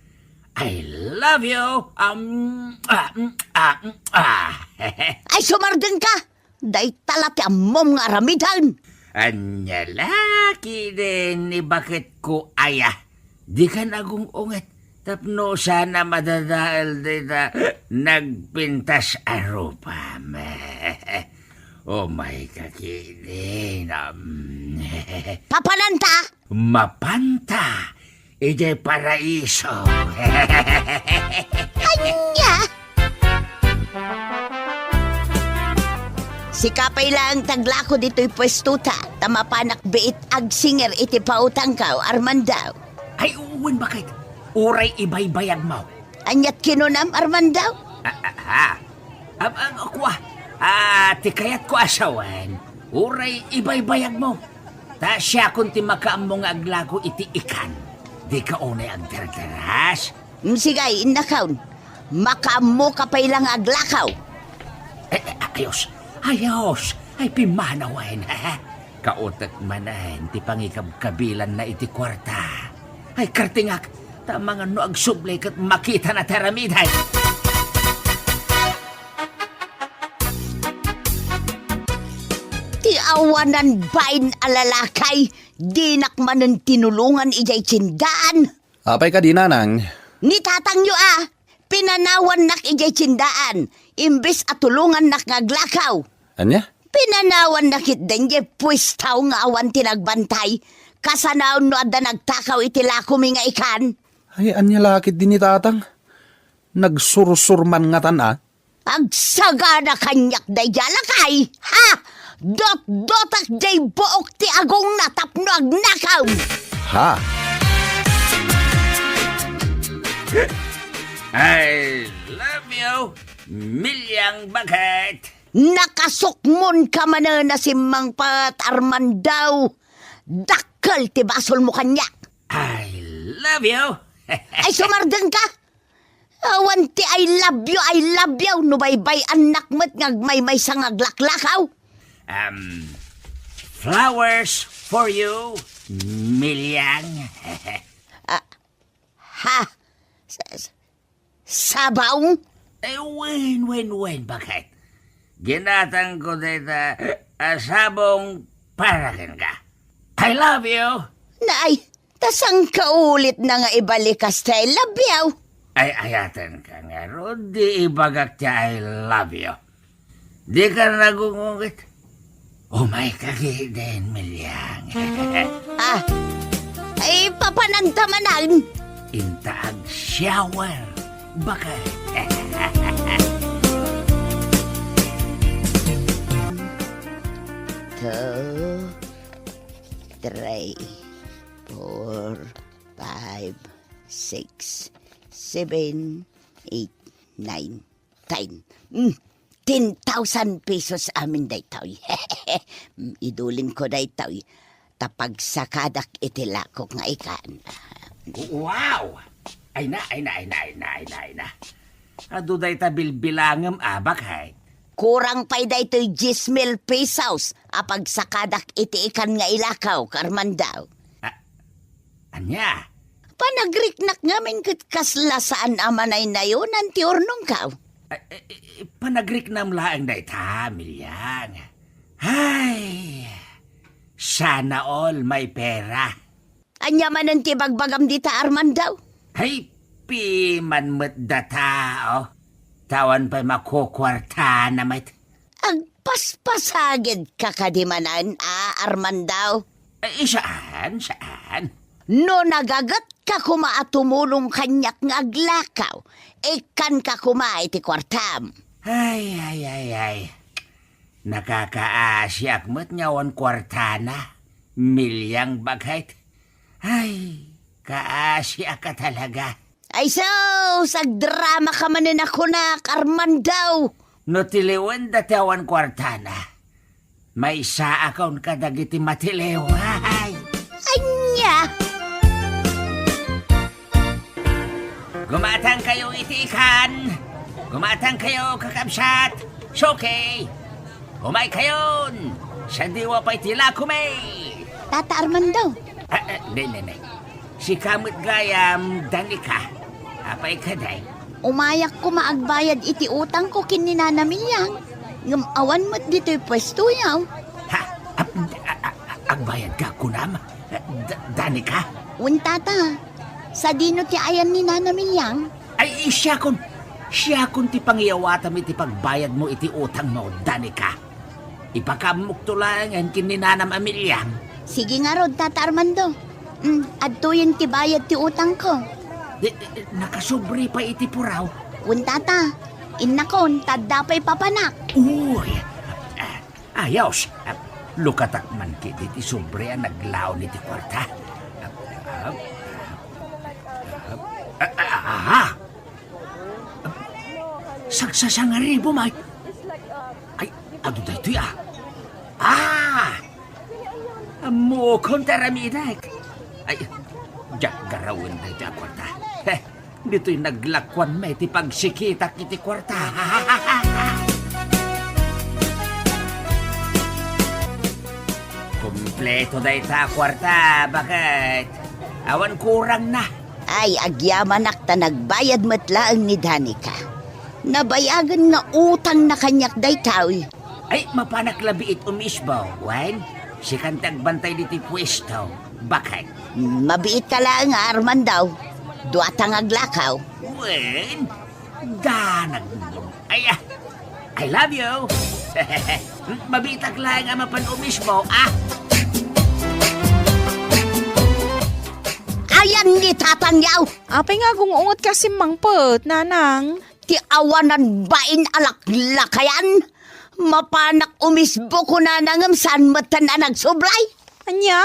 I love you. Um, ah, mm, ah, mm, ah. Ay, sumardengka! Dayta la ti ammom nga aramiden. Ania la ketdin ni baketko aya? Dikan agung-unget tapno saan a madadael dayta nagpintas a rupam. Umayka ketdin. Papananta? Mapanta idiay paraiso. Ania? Sika pay laeng ti aglako ditoy puestota, ta mapanak biit agsinger iti pautangko, Armando. Ay, wen, baket. Uray ibaybayagmo. Aniat kinunam, Armando? Ah, ah, ah. Am, am, kua, ah, ti kayatko a sawen, uray ibaybayagmo. Ta siakon ti makaammo nga aglako iti ikan. Dika unay agdardaras? Mm, sige, innakon. Makaammoka pay la nga aglakaw. Eh, eh, ayos. Ayos. Ay, pimmanawen, ha? Kautek manen ti pangikabkabilanna iti kuarta. Ay, kartingak, ta amangan no agsubli ket makitana ti aramidek. Ti awanan bain a lalaki, dinak manen tinulongan idiay tiendaan. Apay kadi, nanang? Ni tatangyo a, pinanawannak idiay tiendaan, imbes a tulongannak nga aglakaw. Ania? Pinanawannak ketdi idiay puestaw nga awan ti nagbantay, kasano no adda nagtakaw iti lakomi nga ikan. Ay, ania la ketdi ni tatang? Nagsursur man ngatan a? Agsagana kaniak daydiay a lakay, ha? Dotdotak diay buok ti agongna tapno agnakaw. Ha? I love you, Milyang Baket. Nakasukmonka manen a simmangpet, Armando. Dakkel ti basolmo kaniak. I love you. Ay, sumardengka. Awan ti I love you, I love you, no baybay-annak met nga agmaymaysa nga aglaklakaw. Um, flowers for you, Milyang. Ah, ha? Sa-, sa-, sabong? Eh, wen, wen, wen, Baket? Ginatangko dayta a sabong para kenka. I love you. Nay, ta saan ka ulit na nga ibalikas ti I love you? Ay, ayatenka ngarud, di ibagak ti I love you. Dika nagungugit. Umayka ketdin, Milyang. Ah, ay, papananta manen. Inta agshower, Baket. Two, three, four, five, six, seven, eight, nine, ten. Mm, ten thousand pesos amin daytoy. Mm, idulinko daytoy ta pagsakadak iti lakok nga ikan. Wow! Ay na, ay na, ay na, ay na, ay na, ay na. Adu dayta bilbilangem, Baket. Kurang pay daytoy diez mil pesos a pagsakadak iti ikan nga ilakaw, Armando. Ah, ania? Panagriknak ngamin ket kasla saan a manaynayonan ti urnongko. Ay, eh, eh, panagriknam laeng dayta, Milyang. Ay, sana all may pera. Ania manen ti ibagbagam dita, Armando? Ay, piman met data, oh. Ta awan pay makukuartana met. Agpaspasagidka kadi manen a, Armando? Eh, saan, saan? No nagagetka koma a tumulong kaniak nga aglakaw, ikkanka koma iti kuartam. Ay, ay, ay, ay. Nakakaasiak met nga awan kuartana. Milyang Baket. Ay, kaasiak a talaga. Ay sus, agdramaka manen a kunak, Armando. No tiliwen dayta awan kuartana, maysaakon kadagiti matiliw. Ay! Ania? Gumatangkayo iti ikan. Gumatangkayo, kakabsat. Suki. Umaykayon. Sadiwa pay ti lakomi. Tata Armando. Ah, ah, ne, ne, ne. Sika met gayam, Danica. Apay kadi? Umayak koma agbayad iti utangko ken ni Nana Milyang. Ngem awan met ditoy puestoyo. Ha? Ap-, a-, a-, agbayadka kunam? Da-, Danica? Wen, tata. Sadino ti ayan ni Nana Milyang? Ay, siakon. Siakon ti pangiyawatam iti pagbayadmo iti utangmo, Danica. Ipakaammokto laengen ken ni Nanam a Milyang. Sige ngarud, Tata Armando. Mm, adtoyen ti bayad ti utangko. Di, di, nakasubri pay iti puraw. Wen, Tata. Innakon, ta adda pay papanak. Uy! Ah, ayos. Ah, lukatak man ketdi ti sobre a naglaon iti kuarta. Ah, ah, ah, ah, ah, ah. Sagsasangaribo, Mike. Ay, adu daytoy, ah. Ah! Ammokon ti aramidek. Ay, Diak garawen daytoy a kuarta. Heh, ditoy naglakuan met ti pagsikitak iti kuarta. Kompleto dayta a kuarta, baket? Awan kurangna. Ay, agyamanak ta nagbayad met laeng ni Danica. Nabayagen nga utangna kaniak daytoy. Ay, mapanak la biit umisbo, wen? Sikan ti agbantay ditoy puesto. Baket? Mabiit ka laeng a Armando. Duata nga aglakaw. Wen? Danag. Ay, ah. I love you. Mabitak laeng a mapan umisbo, ah. Ayan ni Tatang Yaw. Apay nga agung-unget ka simmangpet, Nanang? Ti awanan bain a laklakayan. Mapanak umisbo kunana ngem saan metten a nagsublay. Ania?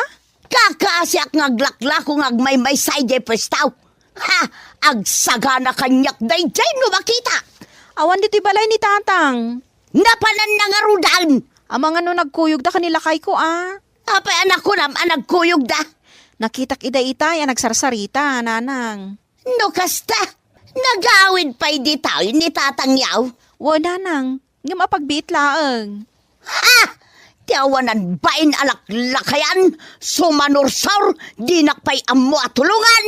Kakaasiak nga aglaklako nga agmaymaysa idiay puestaw. Ha! Agsagana kaniak daydiay no makita. Awan ditoy balay ni Tatang. Napananna ngaruden. Amangan no nagkuyogda ken ni lakayko, a. Apay a nakunam a nagkuyogda? Nakitak ida itay a nagsarsarita, Nanang. No kasta, nagawid pay ditoy ni Tatang Yaw? Wen, Nanang. Ngem apagbiit laeng. Ha! Ti awanan bain a laklakayan, sumanursor, dinak pay ammo a tulongan!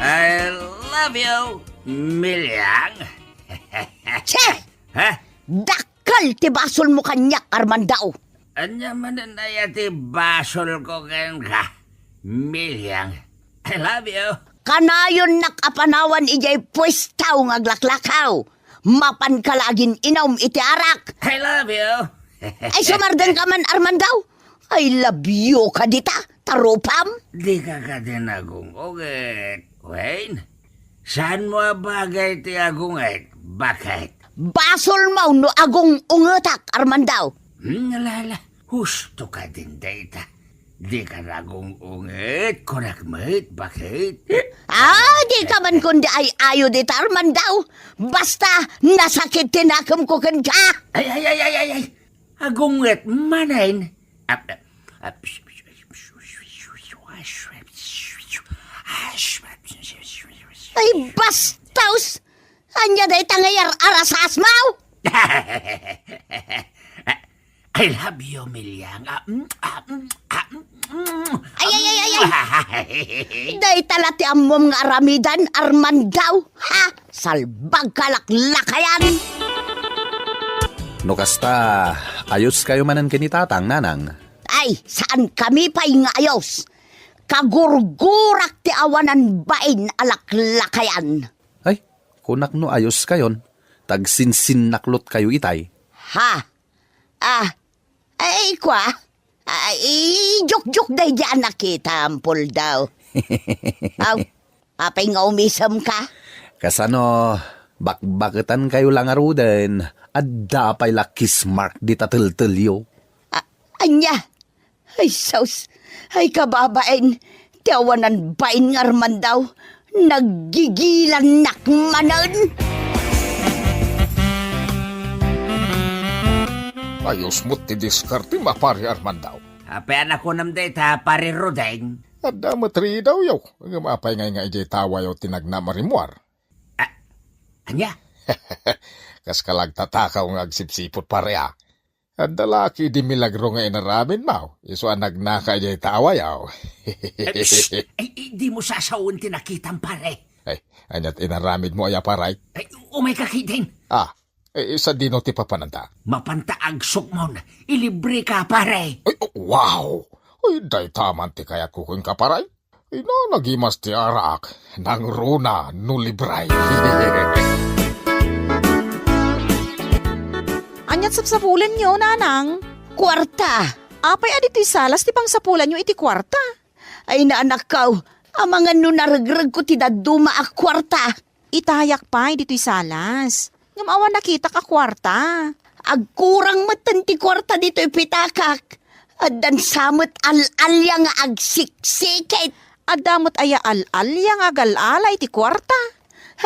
I love you, Miliang. Che! Ha? Dakkel ti basolmo kaniak, Armando. Ania manen aya ti basolko kenka, Miliang? I love you. Kanayonnak a panawan idiay puestaw nga aglaklakaw. Mapanka la agin-inom iti arak. I love you. Ay, sumardengka man, Armando. I love you ka dita, tarupam. Dika kadi nagung-unget, wen? Saanmo a bagay ti agunget? Baket? Basolmo no agung-ungetak, Armando. Hmm, ala, ala. Husto kadin dayta. Dika nagung-unget, kunak met, baket? Ah, dika man kundi ay-ayo dita, Armando. Basta, nasakit ti nakemko kenka. Ay, ay, ay, ay, ay, ay. Agunget manen. Ap-, ap-, Ay, bastos! Ania dayta nga yar-arasasmo? I love you, Miliang. Ah, mm, ah, mm, ah, mm, mm. Ay, ay, ay, ay, ay. Dayta la ti ammom nga aramidan, Armando. Ha? Salbag ka laklakayan. No kasta, ayos kayo manen ken ni Tatang, Nanang? Ay, saan kami pay nga ayos? Kagurgurak ti awanan bain a laklakayan. Ay, kunak no ayos kayon, tagsinsinnaklot kayo itay. Ha? Ah, ay, kwa? Ay, jokjok daydi a nakitam, Puldaw. Aw, apay nga umisemka? Kasano, bakbaketan kayo la ngaruden, adda pay la kiss mark dita teltelyo. A-, ania? Ay, sus! Ay, kababain! Ti awanan bain nga Armando, naggigilannak manen! Ayos met ti diskartem, Pare Armando. Apay a nakunam dayta, Pare Rodeng? Adda met ridaw yaw, ngem apay ngay nga idiay tawayo ti nagnam a rimmuar? A-, ania? Kas ka la agtatakaw nga agsipsiput, pare, a. Adda la ketdi milagro nga inaramidmo, isu a nagnaka idiay tawayo. Ay, psst! Ay, ay, dimo sasawen ti nakitam, pare. Ay, ania ti inaramidmo aya, pare? Ay, umayka ketdin. Ah, eh, sadino ti papananta? Mapanta agsukmon, ilibreka, pare. Ay, oh, wow! Ay, dayta man ti kayatko kenka, pare. Inanagimas ti arak, nangruna no libray. Aniat sapsapulenyo, Nanang? Kuarta. Apay a ditoy salas ti pangsapulanyo iti kuarta? Ay, naanakkaw, amangan no naregregko ti dadduma a kuarta. Itayak pay ditoy salas. Ngem awan nakitak a kuarta. Agkurang metten ti kuarta ditoy pitakak. Addan sa met al-alia nga agsiksikit. Adda met aya al-alia nga agal-ala iti kuarta?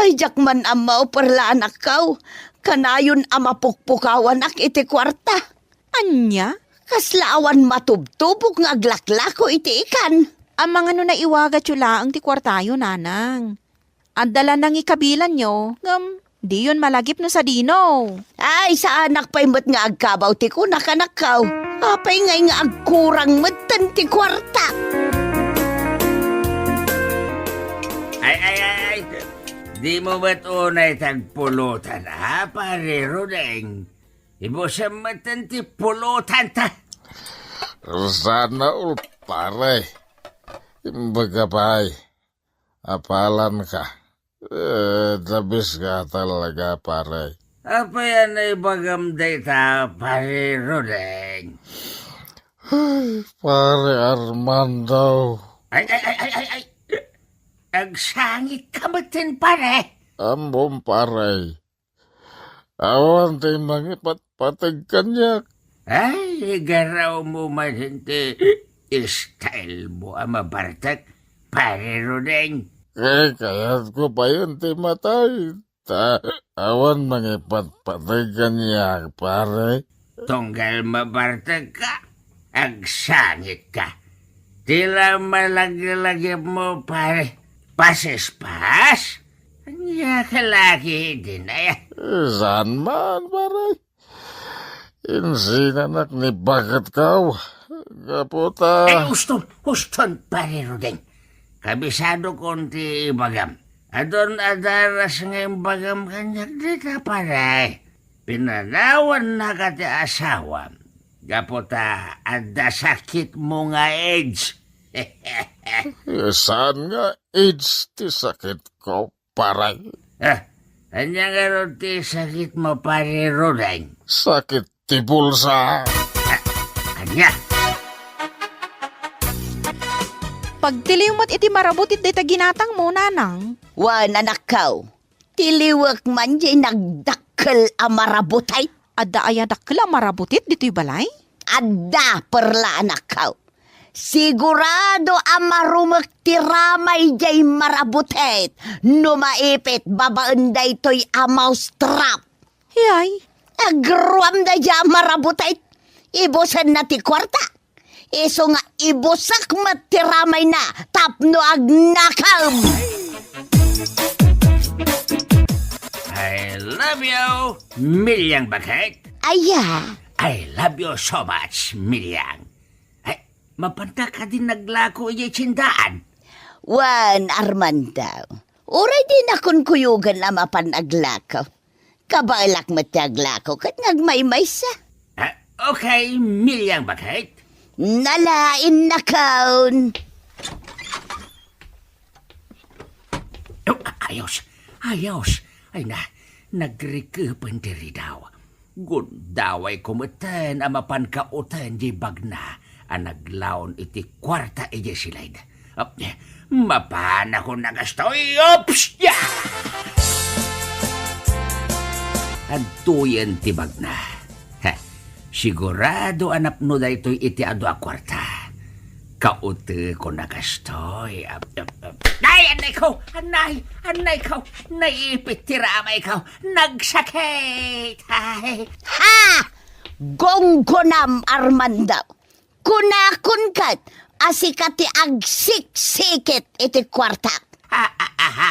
Ay, diak man ammo, perla, anakkaw. Kanayon a mapukpukawanak iti kuarta. Ania? Kasla awan matubtubok nga aglaklako iti ikan. Amangan no naiwagatyo laeng ti kuartayo, nanang. Adda la nangikabilanyo, ngem diyon malagip no sadino. Ay, saanak pay met nga agkabaw ti kunak, anakko. Apay ngay nga agkurang metten ti kuarta? Ay, ay, ay, ay. Dimo met unay tagpulutan, a, Pare Rudeng? Ibusem metten ti pulutanta. Sana all, pare. Imbaga pay, apalanka. Eh, the best ka talaga, pare. Apay a naibagam dayta, Pare Rudeng? Ay, Pare Armando. Ay, ay, ay, ay, ay, ay. Agsangit ka metten, pare. Ammom, pare. Awan ti mangipatpateg kaniak. Ay, igaraw mo man ti style mo a mabartek, Pare Rudeng. Kay kayatko payen ti matay, ta awan mangipatpateg kaniak, pare. Tunggal mabartek ka, agsangit ka. Tila malaglagip mo, pare. Pasispas? Ania ka lagi dinaya? Saan man, pare? Insinanak ni baketko. Gapu ta Ay, uston, uston, Pare Rudeng. Kabisadokon ti ibagam. Adun a daras nga imbagam kaniak dita, pare. Pinanawannaka ti asawam. Gapu ta adda sakitmo nga AIDS. Saan nga AIDS ti sakitko, pare? Ah, ania ngarud ti sakitmo, Pare Rudeng? Sakit ti bulsa. Ah, ania? Pagtiliw met iti marabutit dayta ginatangmo, nanang. Wen, anakko, tiliwek man diay nagdakkel a marabutit. Adda aya dakkel a marabutit ditoy balay? Adda, perla, anakko. Sigurado a marumek ti ramay diay marabutit no maipit babaen daytoy a mousetrap. Yay. Agruam daydiay a marabutit. Ibusenna ti kuarta. Isu nga ibusek met ti ramayna tapno agnakem. I love you, Milyang Bakit. Aya? I love you so much, Milyang. Ay, mapanta kadin naglako idiay tiendaan? Wen, Armando. Uray di nakunkuyogan a mapan aglako. Kabaelak met ti aglako ket nagmaymaysa. Ah, okay, Milyang Bakit. Nala, innakon. Oh, ayos, ayos. Ay na, nagrikepen ti ridaw. Gundawayko metten a mapan kauten diay bagna a naglaon iti kuarta idiay siled. Ap, mapanakon a kastoy. Oops! Ya! Adtoyen ti bagna. Heh, sigurado a napno daytoy iti adu a kuarta. Kautekon a kastoy. Ap, ap, ap. Ay, annayko! Annay! Annayko! Naipit ti ramayko! Nagsakit! Ay! Ha! Gunggonam, Armando! Kunakon ket a sika ti agsiksikit iti kuartak. Ah, ah, aha.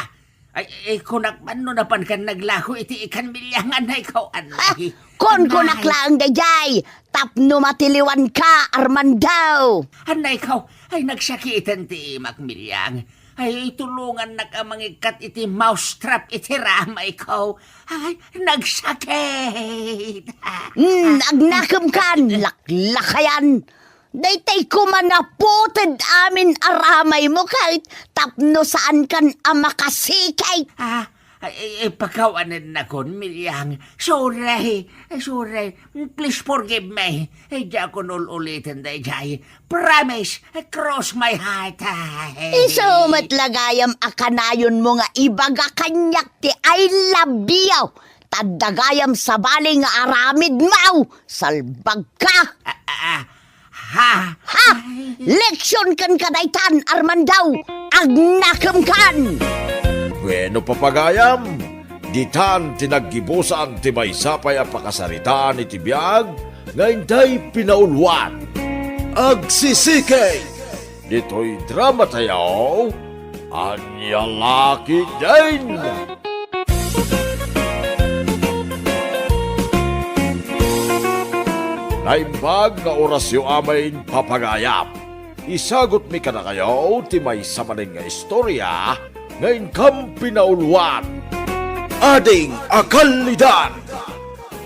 Ay, eh, kunak man no napankan naglako iti ikan, Milyang, annayko, annay. Ah, kunkunak laeng daydiay tapno matiliwanka, Armando. Annayko, ay nagsakiten ti imak, Milyang. Ay, tulongannak a mangikkat iti mousetrap iti ramayko. Ay, nagsakit. Hmm, agnakemkan, laklakayan. Daytay koma naputed amin a ramaymo ket tapno saankan a makasikit. Ah, ay, ay, ay, pakawanennakon, Milyang. Sorry. Ay, sorry. Please forgive me. Ay, diakon ul-uliten daydiay. Promise. Cross my heart. Ay. Isu met la gayam a kanayonmo nga ibaga kaniak ti I love you. Ta adda gayam sabali nga aramidmo. Salbagka. Ah, ah, ah. Ha? Ha? Leksion kenka daytan, Armando. Agnakemkan. Bueno, papagayam, ditan ti naggibusan ti maysa pay a pakasaritaan iti biag nga intay pinauluan. Agsisiki! Ditoy drama tayo, Ania La Ketdin! Naimbag nga orasyo amin, papagayam. Isagutmi kadakayo ti maysa manen nga istorya nga inkam pinauluan. Ading a Kallidan!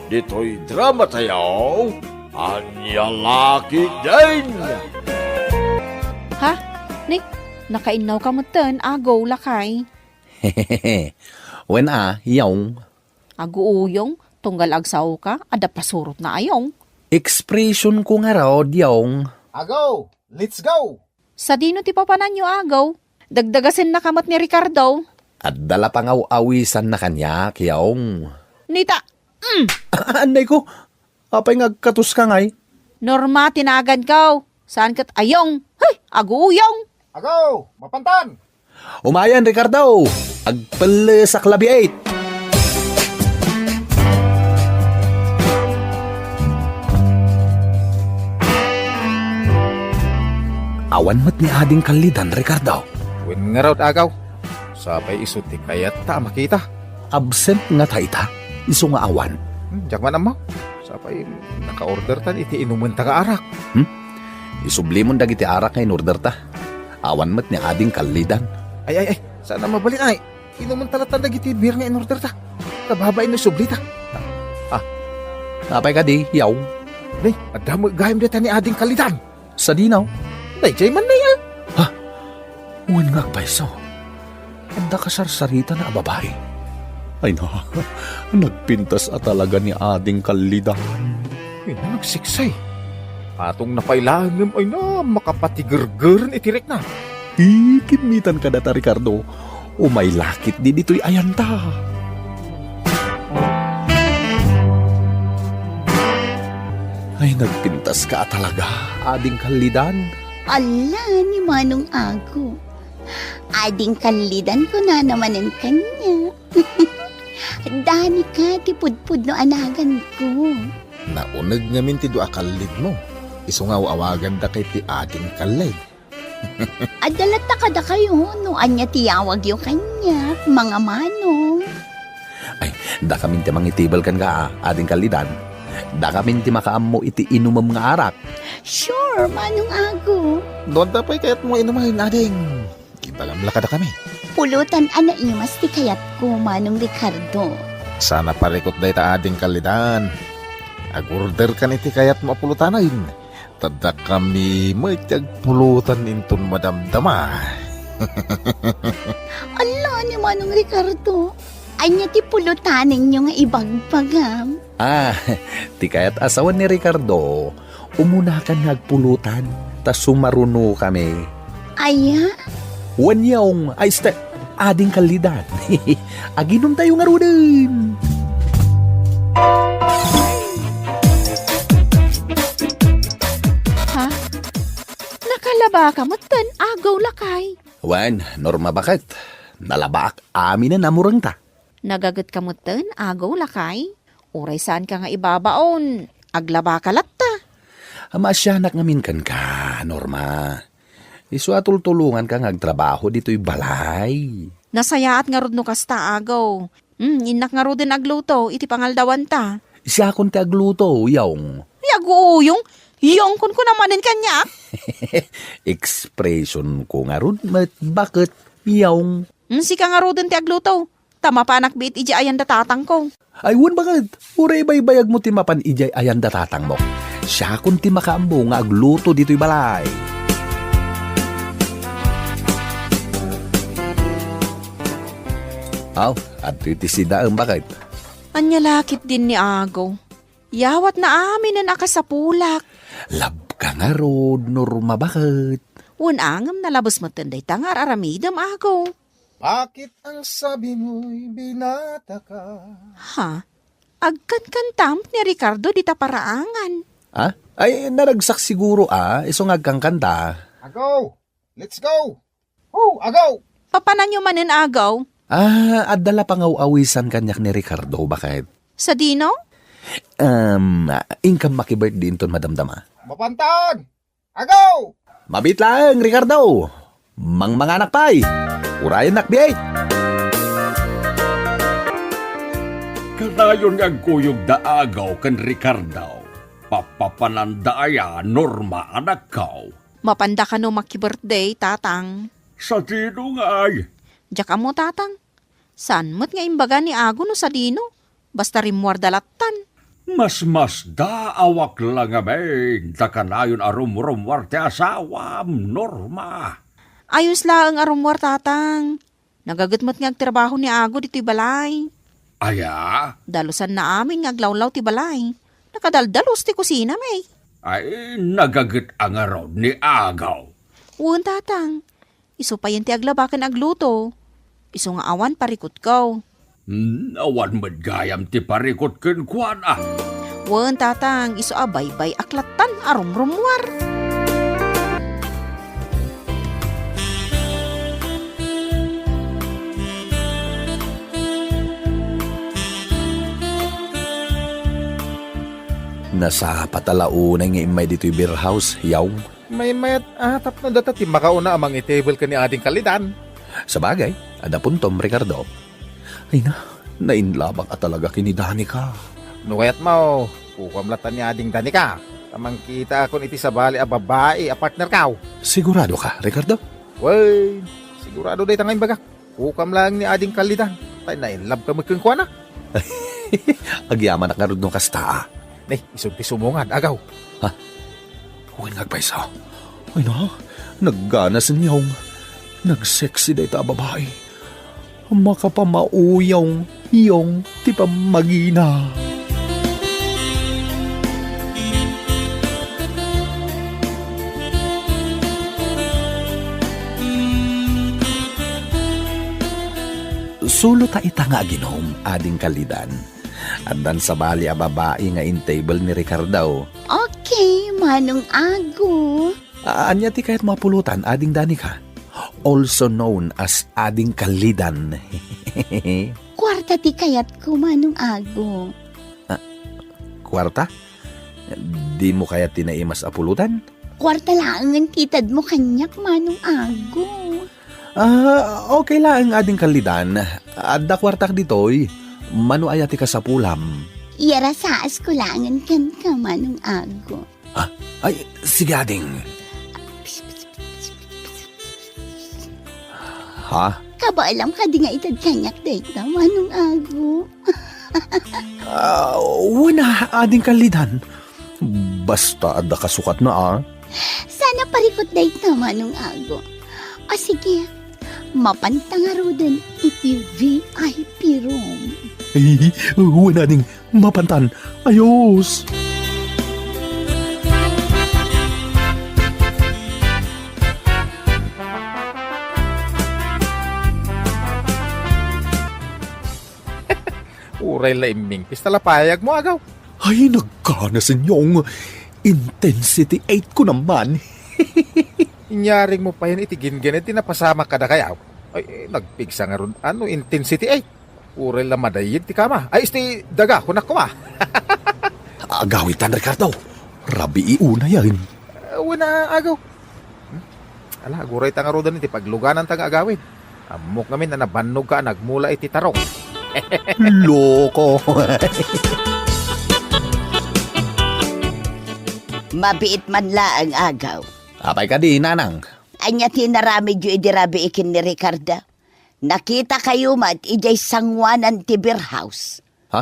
Ditoy drama tayo, Ania La Ketdin! Ha? Ni, nakainnawka metten, Ago, lakay? Wen a, Yong. Aguuyong, tunggal agsaoka, adda pasurotna a Yong. Expression ko ngarud, Yong. Ago, let's go! Sadino ti papananyo, Ago? Dagdagasennaka met ni Ricardo. Adda la pangaw-awisanna kaniak, Yong. Nita, mm. Anay ko, apay nga agkatoska ngay? Norma ti naganko. Saan ket a Yong? Hey, aguuyong! Ago, mapantan! Umayen, Ricardo! Agpellesak labiit! Awan met ni Ading Kallidan, Ricardo. Wen ngarud, Ago. Sapay isu ti kayatta a makita. Absent ngata ita, isu nga awan. Hmm, diak man ammo. Sapay naka-order tan iti inumenta nga arak. Hmm? Isublimon dagiti arak nga in-order ta. Awan met ni Ading Kallidan. Ay, ay, ay, saan a mabalin ay? Inumenta latta dagiti beer nga in-order ta. Kababain no isublita. Ah. Apay kadi, Yaw? Nay, adda met gayam dayta ni Ading Kallidan. Sadino? Daydiay man, Nay, ah. Ha? Wen nga agpayso. Adda kasarsarita a babai. Ay na, nagpintas a talaga ni Ading Kallidan. Ay na, nagsiksay. Patong na pay laeng ngem ay na, makapatigergeren iti rikna. Ikimmitan kadata, Ricardo. Umay la ketdi ditoy ayanta. Ay, nagpintaska a talaga, Ading Kallidan. Ala, ni Manong Ago. Ading Kallidan kunana manen kaniak. Danika ti pudpudno a naganko. Nauneg ngamin ti dua a kallidmo. Isu nga aw-awagandaka iti Ading Kallid. Adda latta kadakayo no ania ti yawagyo kaniak, mangamanong. Ay, dakamin ti mangitibel kenka, Ading Kallidan. Dakamin ti makaammo iti inumem nga arak. Sure, Manong Ago. No adda pay kayatmo nga inumen, Ading, ibagam la kadakami. Pulutan a naimas ti kayatko, Manong Ricardo. Saan a parikut dayta, Ading Kallidan. Ag-order kan iti kayatmo a pulutanen. Ta dakami met ti agpulutan inton madamdama. Ala, ni Manong Ricardo, ania ti pulutanenyo nga ibagbagam? Ah, ti kayat a sawen ni Ricardo, umunakan nga agpulutan, ta sumarunokami. Aya? Wen Yaw, ay, este, Ading Kallidan. Aginumtayo ngaruden. Ha? Nakalabaka metten, Ago, lakay? Wen, Norma, baket. Nalabaak aminen a murengta. Nagagetka metten, Ago, lakay? Uray saanka nga ibabaon, aglabaka latta. Maasianak ngamin kenka, Norma. Isu a tultulonganka nga agtrabaho ditoy balay. Nasayaat ngarud no kasta, Ago. Hmm, innak ngaruden agluto iti pangaldawanta. Siakon ti agluto, Yong. Ay, aguuyong. Yong, kunkuna manen kaniak. Expression ko ngarud met, baket, Yong. Hmm, sika ngaruden ti agluto. Ta mapanak biit idiay ayan da tatangko. Ay, wen, baket. Uray baybayagmo ti mapan idiay ayan da tatangmo. Siakon ti makaammo nga agluto ditoy balay. Aw, adtoy ti sidaem, baket. Ania la ketdin ni Ago? Yawatna aminen a kasapulak. Labka ngarud, Norma, baket. Wen a ngem nalabes metten dayta nga ar-aramidem, Ago. Bakit ang sabi mo'y binata ka? Ha? Agkankantam ni Ricardo dita paraangan. Ha? Ay, naragsak siguro, a, isu nga agkankanta. Ago! Let's go! Ho, Ago! Papananyo manen, Ago? Ah, adda la pangaw-awisan kaniak ni Ricardo, baket. Sadino? Um, inkam maki-birthday inton madamdama. Mapantan! Ago! Mabiit laeng, Ricardo. Mangmanganak pay. Urayennak biit. Kanayon nga agkuyog da Agaw ken Ricardo. Papapananda aya, Norma, anakko? Mapanda kano maki-birthday, Tatang? Sadino ngay? Diak ammo, Tatang. Saan met nga imbaga ni Ago no sadino? Basta rimmuarda lattan. Masmasdaawak la ngamin ta kanayon a rumrummuar ti asawam, Norma. Ayos laeng a rummuar, Tatang. Nagaget met nga agtrabaho ni Ago ditoy balay. Aya? Dalusanna amin nga aglawlaw ti balay. Nakadaldalus ti kusina, may. Ay, nagaget a ngarud ni Ago. Wen, Tatang. Isu payen ti aglaba ken agluto. Isu nga awan parikutko. Hmm, awan met gayam ti parikut kenkuana. Wen, Tatang, isu a baybay-ak lattan a rumrummuar. Nasapa ta la unay nga immay ditoy beer house, yaw. Maymayat, ah, tapno data ti makauna a mangitable ken ni Ading Kalidan. Sabagay, adda puntom, Ricardo. Ay na, nainlabak a talaga ken ni Danica. No kayatmo, kukuam latta ni Ading Danica. Ta mangkitaakon iti sabali a babai a partnerko. Sigurado ka, Ricardo? Wen, sigurado dayta nga imbagak. Kukuam laeng ni Ading Kalidan, ta nainlabka met kenkuana. Agyamanak ngarud no kasta, a. Ne, isu ti sumungad, Agaw. Ha? Wen nga agpayso. Ay na, nagganasen, Yong. Nagsexy dayta a babai. Makapamao, Yong, Yong, ti pammagina. Sulo ta ita nga aginom, Ading Kalidan. Addan sabali a babai nga intable ni Ricardo. Okay, Manong Ago. A-, ania ti kayatmo a pulutan, Ading Danica? Also known as Ading Kalidan. Kuarta ti kayatko, Manong Ago. Ah, kuarta? Dimo kayat ti naimas a pulutan? Kuarta laengen ti itedmo kaniak, Manong Ago. Ah, okay laeng, Ading Kalidan. Adda kuartak ditoy. Mano aya ti kasapulam? Iyarasaas ko laengen kenka, Manong Ago. Ha? Ay, sige, ading. Ha? Kabaelam kadi nga ited kaniak dayta, Manong Ago? Ah, wen a, Ading Kalidan. Basta adda kasukatna, a. Saan a parikut dayta, Manong Ago. O sige, mapanta ngaruden iti V I P room. Ay, wen, ading. Mapantan. Ayos! Uray la immingpis ta la payagmo, Agaw. Ay, nagkanasen, Yong. Intensity eight ko naman. Inyarigmo payen iti ginggened ti napasamak kadakayaw. Ay, nagpigsa ngarud, ano, intensity eight? Uray la madayeg ti kama. Ay, isti daga, kunak koma. Agawitan, Ricardo. Rabii unayen. Eh, wen a, Agaw. Hmm? Ala, aguray ta ngaruden iti paglugananta nga agawid. Ammok ngamin a nabannog ka a nagmula iti tarong. Loko. Mabiit man laeng, Agaw. Apay kadi, Nanang? Ania ti inaramidyo idi rabii ken ni Ricardo? Nakitakayo met idiay sanguanan ti beer house. Ha?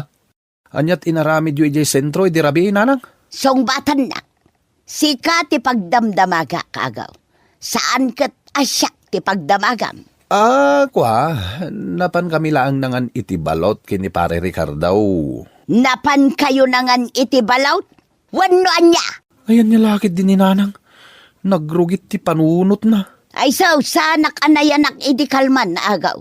Ania ti inaramidyo idiay sentro idi rabii, Nanang? Sungbatannak. Sika ti pagdamdamagak, Agaw. Saan ket a siak ti pagdamagam. Ah, kua, napankami laeng nangan iti balot ken ni Pare Ricardo. Napankayo nangan iti balot? Wenno ania? Ay, ania la ketdi ni Nanang? Nagrugit ti panunotna. Ay, sasanak a nayanak idi kalman, Agaw.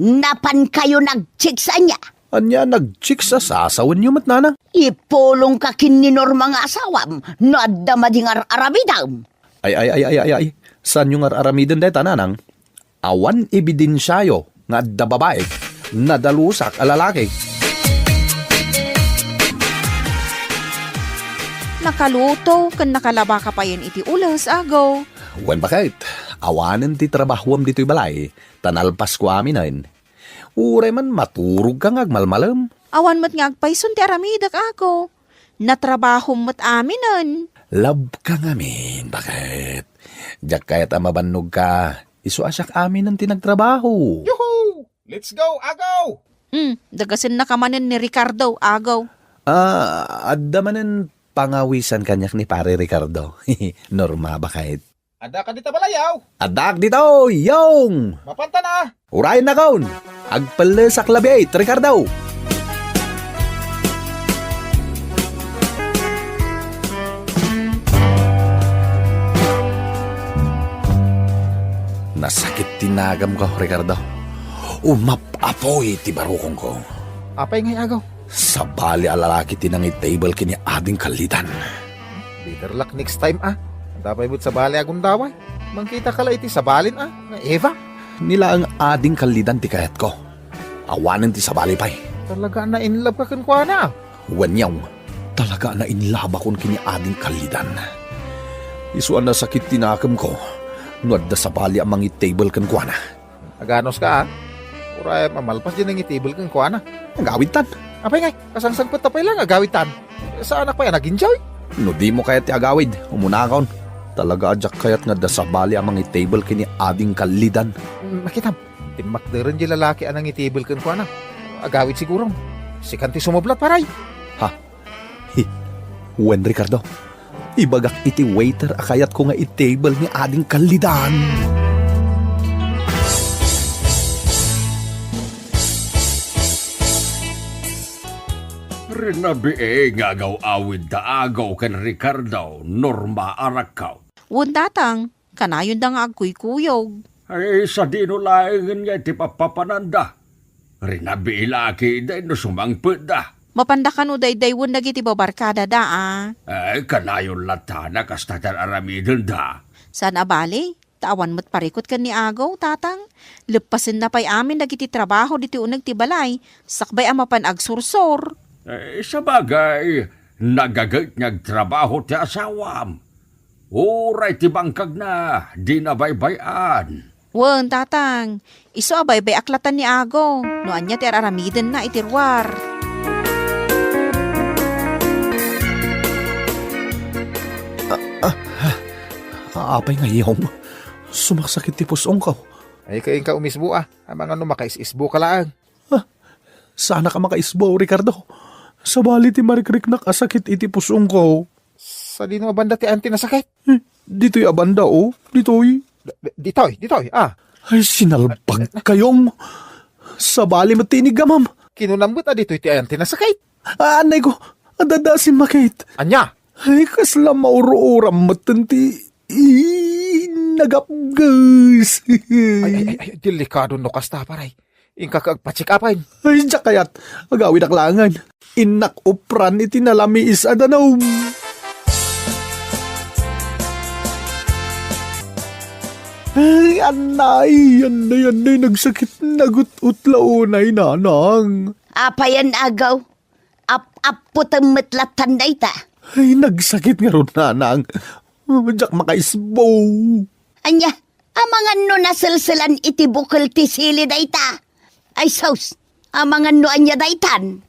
Napankayo nag-chicks ania? Ania nag-chicks a sasawenyo met, Nanang? Ipulongka ken ni Norma nga asawam no adda madi nga ar-aramidem. Ay, ay, ay, ay, ay, ay. Saanyo nga ar-aramiden dayta, Nanang? Awan ebidensiayo nga adda babaik, nadalusak a lalaki. Nakaluto ken nakalabaka payen iti ules, Agaw. Wen baket, awanen ti trabahuam ditoy balay, ta nalpasko aminen. Uray man maturogka nga agmalmalem. Awan met nga agpayson ti aramidek, Ago. Natrabahom met aminen. Labka ngamin, baket. Diak kayat a mabannogka. Isu a siak aminen ti nagtrabaho. Yuhu! Let's go, Agaw! Hmm, dagasennaka manen ni Ricardo, Agaw. Ah, adda manen pangawisan kaniak ni Pare Ricardo. Norma, baket. Adda ka dita balayaw? Addaak ditoy, Yong! Mapanta na! Urayennakon! Agpellesak labiit, Ricardo! Nasakit ti nagamko, Ricardo. Umap-apoy ti barukongko. Apay ngay, Agaw? Sabali a lalaki ti nangitable ken ni Ading Kallidan. Better luck next time, ah. Adda pay met sabali a gundaway. Mangkitaka la iti sabalin, ah, nga Eva. Ni laeng Ading Kallidan ti kayatko. Awanen ti sabali pay. Talaga a na-inlove ka kenkuana, ah. Wen, Yong, talaga a na-inlove-akon ken ni Ading Kallidan. Isu a nasakit ti nakemko no adda sabali a mangitable kenkuana. Aganos ka, ah. Uray a malpas diay nangitable kenkuana. Agawidtan. Apay ngay, kasangsangpet ta pay la nga agawidtan. Saanak pay a nag-enjoy? No dimo kayat ti agawid, umunakon. Talaga a diak kayat nga adda sabali a mangitable ken ni Ading Kallidan. Mm, makitam, timmakderen diay lalaki a nangitable kenkuana. Agawid sigurom. Sikan ti sumublat, paray. Ha? Hi, wen, Ricardo, ibagak iti waiter a kayatko nga itable ni Ading Kallidan. Rinabii nga agaw-awid da Agaw ken Ricardo, Norma a rakkaw. Wen, Tatang, kanayon da nga agkuykuyog. Ay, sadino laengen nga iti pappapananda? Rinabii la a kida no sumangpetda. Mapanda kano daydayawen dagiti babarkadada, a? Ay, kanayon latta a kasta ti ar-aramidenda. Saan a bale, ta awan met parikut ken ni Agaw, Tatang. Leppasenna pay amin dagiti trabaho ditoy uneg ti balay, sakbay a mapan agsursor. Ay, sabagay, nagaget nga agtrabaho ti asawam. Uray ti bangkagna, dina baybay-an. Wen, Tatang, isu a baybay-ak latta ni Agaw, no ania ti ar-aramidenna iti ruar. Ah, ah, ah, apay ngay, Yong? Sumaksakit ti pus-ongko. Ay, kainka umisbo, ah. Amangan no makaisisbo ka laeng. Ah, saanak a makaisbo, Ricardo. Sabali ti marikriknak a sakit iti pus-ongko. Sadino a banda ti ayan ti nasakit? Hmm, ditoy a banda, oh. Ditoy. D-, d-, ditoy, ditoy, ah. Ay, sinalbagka, Yong. Sabali met ti iniggamam. Kinunam met a ditoy ti ayan ti nasakit. Ah, anay ko. Adada simmakit. Ania? Ay, kasla maur-uram met ti i-, nagapges. Ay, ay, ay, ay, delikado no kasta, paray. Inka ka agpa-check-upan. Ay, diak kayat. Agawidak laengen. Innak upran iti nalamiis a danum. Ay, anay, anay, anay, nagsakit, nagut-ut la unay, nanang. Apayen, Agaw? Ap-apputem met lattan dayta. Ay, nagsakit ngarud, nanang. Diak makaisbo. Ania, amangan no naselselan iti bukel ti sili dayta? Ay sus, amangan no ania daytan?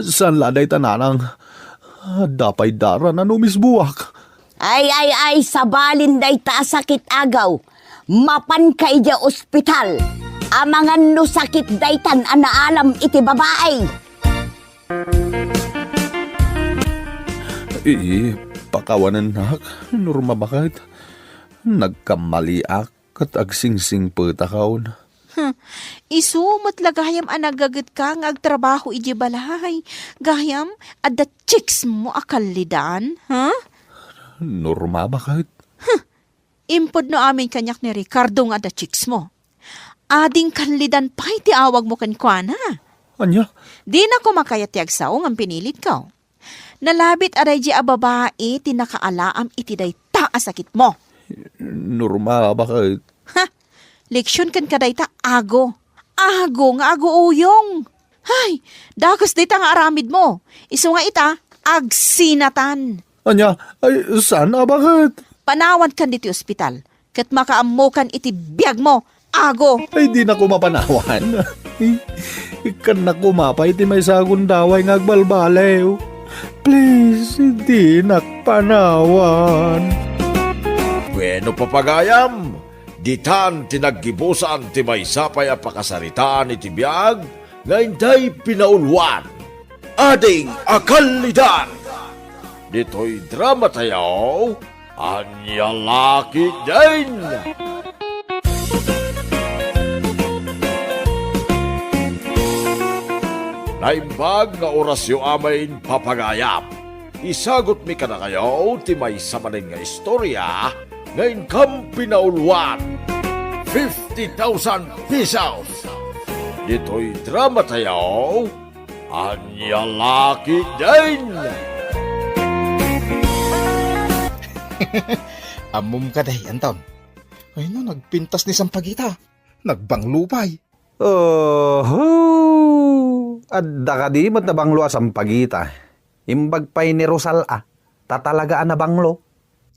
Saan la dayta, nanang? Adda pay dara no umisbuak. Ay, ay, ay, sabalin dayta a sakit, Agaw. Mapanka idiay ospital. Amangan no sakit daytan a naalam iti babai. Ii, pakawanennak, Norma, baket. Nagkammaliak ket agsingsingpetakon. Hmm, isu met la gayam a nagagetka nga agtrabaho idiay balay. Gayam, adda chicks mo a kallidan, ha? Norma, baket. Huh, impudno amin kaniak ni Ricardo nga adda chicks mo. Ading Kallidan pay ti awagmo kenkuana. Ania? Dina koma kayat ti agsao ngem pinilitko. Nalabit a daydi a babai ti nakaalaam iti dayta a sakitmo. Norma, baket. Ha? Leksion kenka dayta, Ago. Ago nga aguuyong. Hay, dakes dayta nga aramidmo. Isu nga ita, agsinatan. Ania? Ay, saan a, baket? Panawankan ditoy ospital, ket makaammokan iti biagmo, Ago. Ay, dinak koma panawan. Ikkannak koma pay ti maysa a gundaway nga agbalbaliw. Please, dinak panawan. Bueno, papagayam, ditan ti naggibusan ti maysa pay a pakasaritaan iti biag nga intay pinauluan. Ading a kalidad! Ditoy drama tayo, Ania la ketdin! Naimbag nga orasyo amin, papagayam. Isagutmi kadakayo ti maysa manen nga istorya nga inkam pinauluan. Fifty thousand pesos! Ditoy drama tayo, Ania la ketdin! Ammom kadi, Anton? Ay na, nagpintas ni Sampagita. Nagbanglo pay. Oho! Adda kadi met nabanglo a Sampagita? Imbag pay ni Rosal a, ta talaga a nabanglo.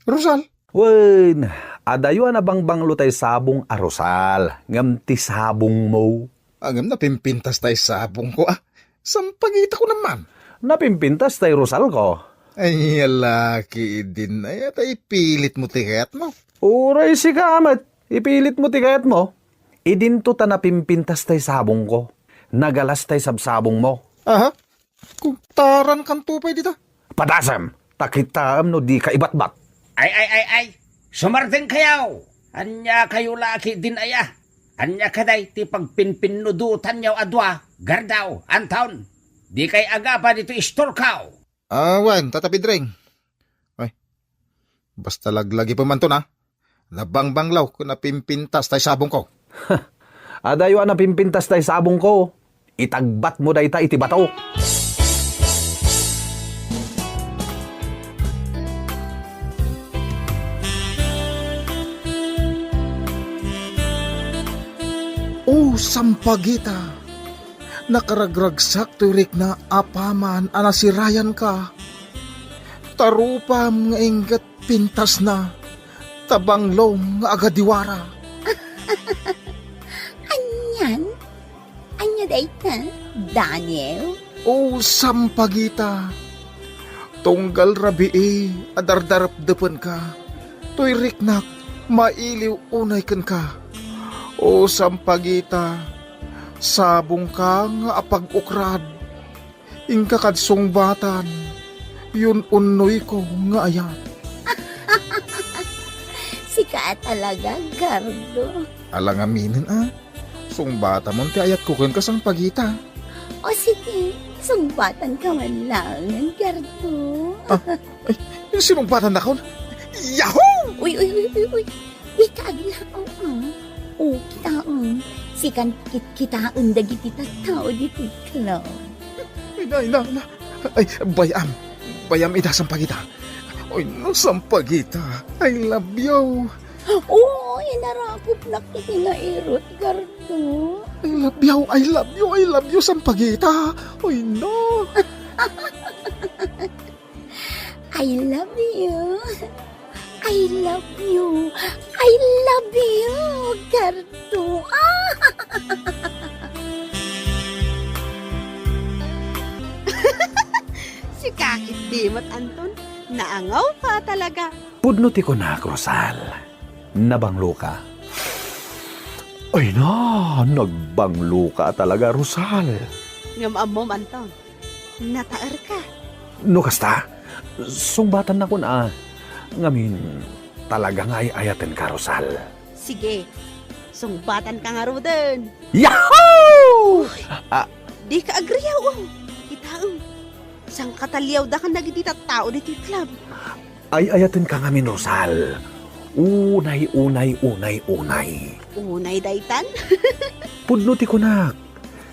Rosal? Wen, adayo a nabangbanglo tay sabong a Rosal, ngem ti sabongmo. Ngem napimpintas tay sabongko a. Sampagita ko naman. Napimpintas tay Rosalko. Ay, alaki, idin ay, ata ipilitmo ti kayatmo. Uray sika met, ipilitmo ti kayatmo. Idinto ta napimpintas tay sabongko. Nagalas tay sabsabongmo. Aha? Kugtarankanto pay dita. Padasem, ta kitaem no dika ibatbat. Ay, ay, ay, ay! Sumardengkayo! Ania kayo la ketdin aya? Ania kadi ti pagpinpinnudotanyo a dua, Gardaw, Anton? Dikay agapa ditoy istorko! Ah, wen, Tata Pedring. Ay, basta laglagipem, Anton, a. Nabangbanglo ken napimpintas tay sabongko. Adayo a napimpintas tay sabongko. Itagbatmo dayta iti bato. O Sampagita, nakaragragsak toy rikna apaman a nasirayanka. Ta rupam nga ingket pintasna, ta banglom nga agadiwara. Anian? Ania dayta, Daniel? O Sampagita, tunggal rabii a dardarepdepenka, toy riknak mailiw unay kenka. O Sampagita, sabongka nga apag-ukrad. Inka kad sungbatan, yun-unnoyko nga ayat. Sika a talaga, Gardo. Ala ngaminen a, sungbatamon ti ayatko kenka, Sampagita. O sige, sungbatanka man laengen, Gardo. Ah, ay, sinungbatannakon? Yahoo! Uy, uy, uy, uy, uy. Dika aglaw, ah. O, kitaem. Sikan kitkitaen dagiti tattao ditoy club. Ina, ina, ina. Ay, bay-am. Bay-am ida, Sampagita. Oy, no, Sampagita. I love you. Oy, narakopnak iti nairut, Gardo. I love you, I love you, I love you, Sampagita. Oy, no. I love you. I love you. I love you, Gardo. Ah! Sika ketdi met, Anton. Naangaw ka talaga. Pudno ti kunak, Rosal. Nabangloka. Ay na, nagbangloka talaga, Rosal. Ngem ammom, Anton. Nataerka. No kasta, sungbatannakon a. Ngamin, talaga nga ay-ayatenka, Rosal. Sige, sungbatanka ngaruden. Yahoo! Uy, ah, dika agriaw, oh. Kitaem, sangkataliawdakan dagiti tattao ditoy club. Ay-ayatenka ngamin, Rosal. Unay, unay, unay, unay. Unay daytan? Pudno ti kunak.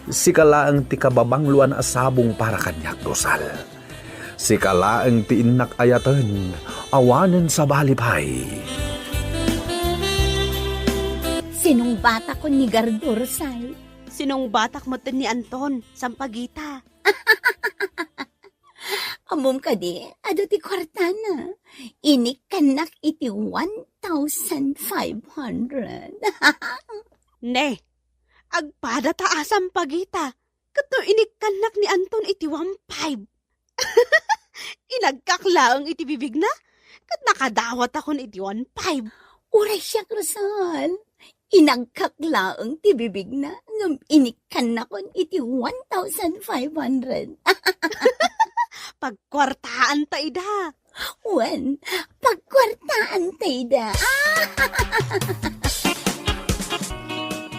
Sika laeng ti kababangloan a sabong para kaniak, Rosal. Sika laeng ti innak ayaten, awanen sabali pay. Sinungbatakon ni Gardo, Rosal. Sinungbatak metten ni Anton, Sampagita. Ammom kadi, adu ti kuartana. Inikkannak iti one thousand five hundred. Ne, agpada ta a Sampaguita. Ket no inikkannak ni Anton iti one five. Inagkak laeng iti bibigna, ket nakadawatakon iti one five. Uray siak, Rosal. Inagkak laeng ti bibigna, ngem inikkannakon iti one thousand five hundred. Pagkuartaan ta ida. Wen, pagkuartaan ta ida.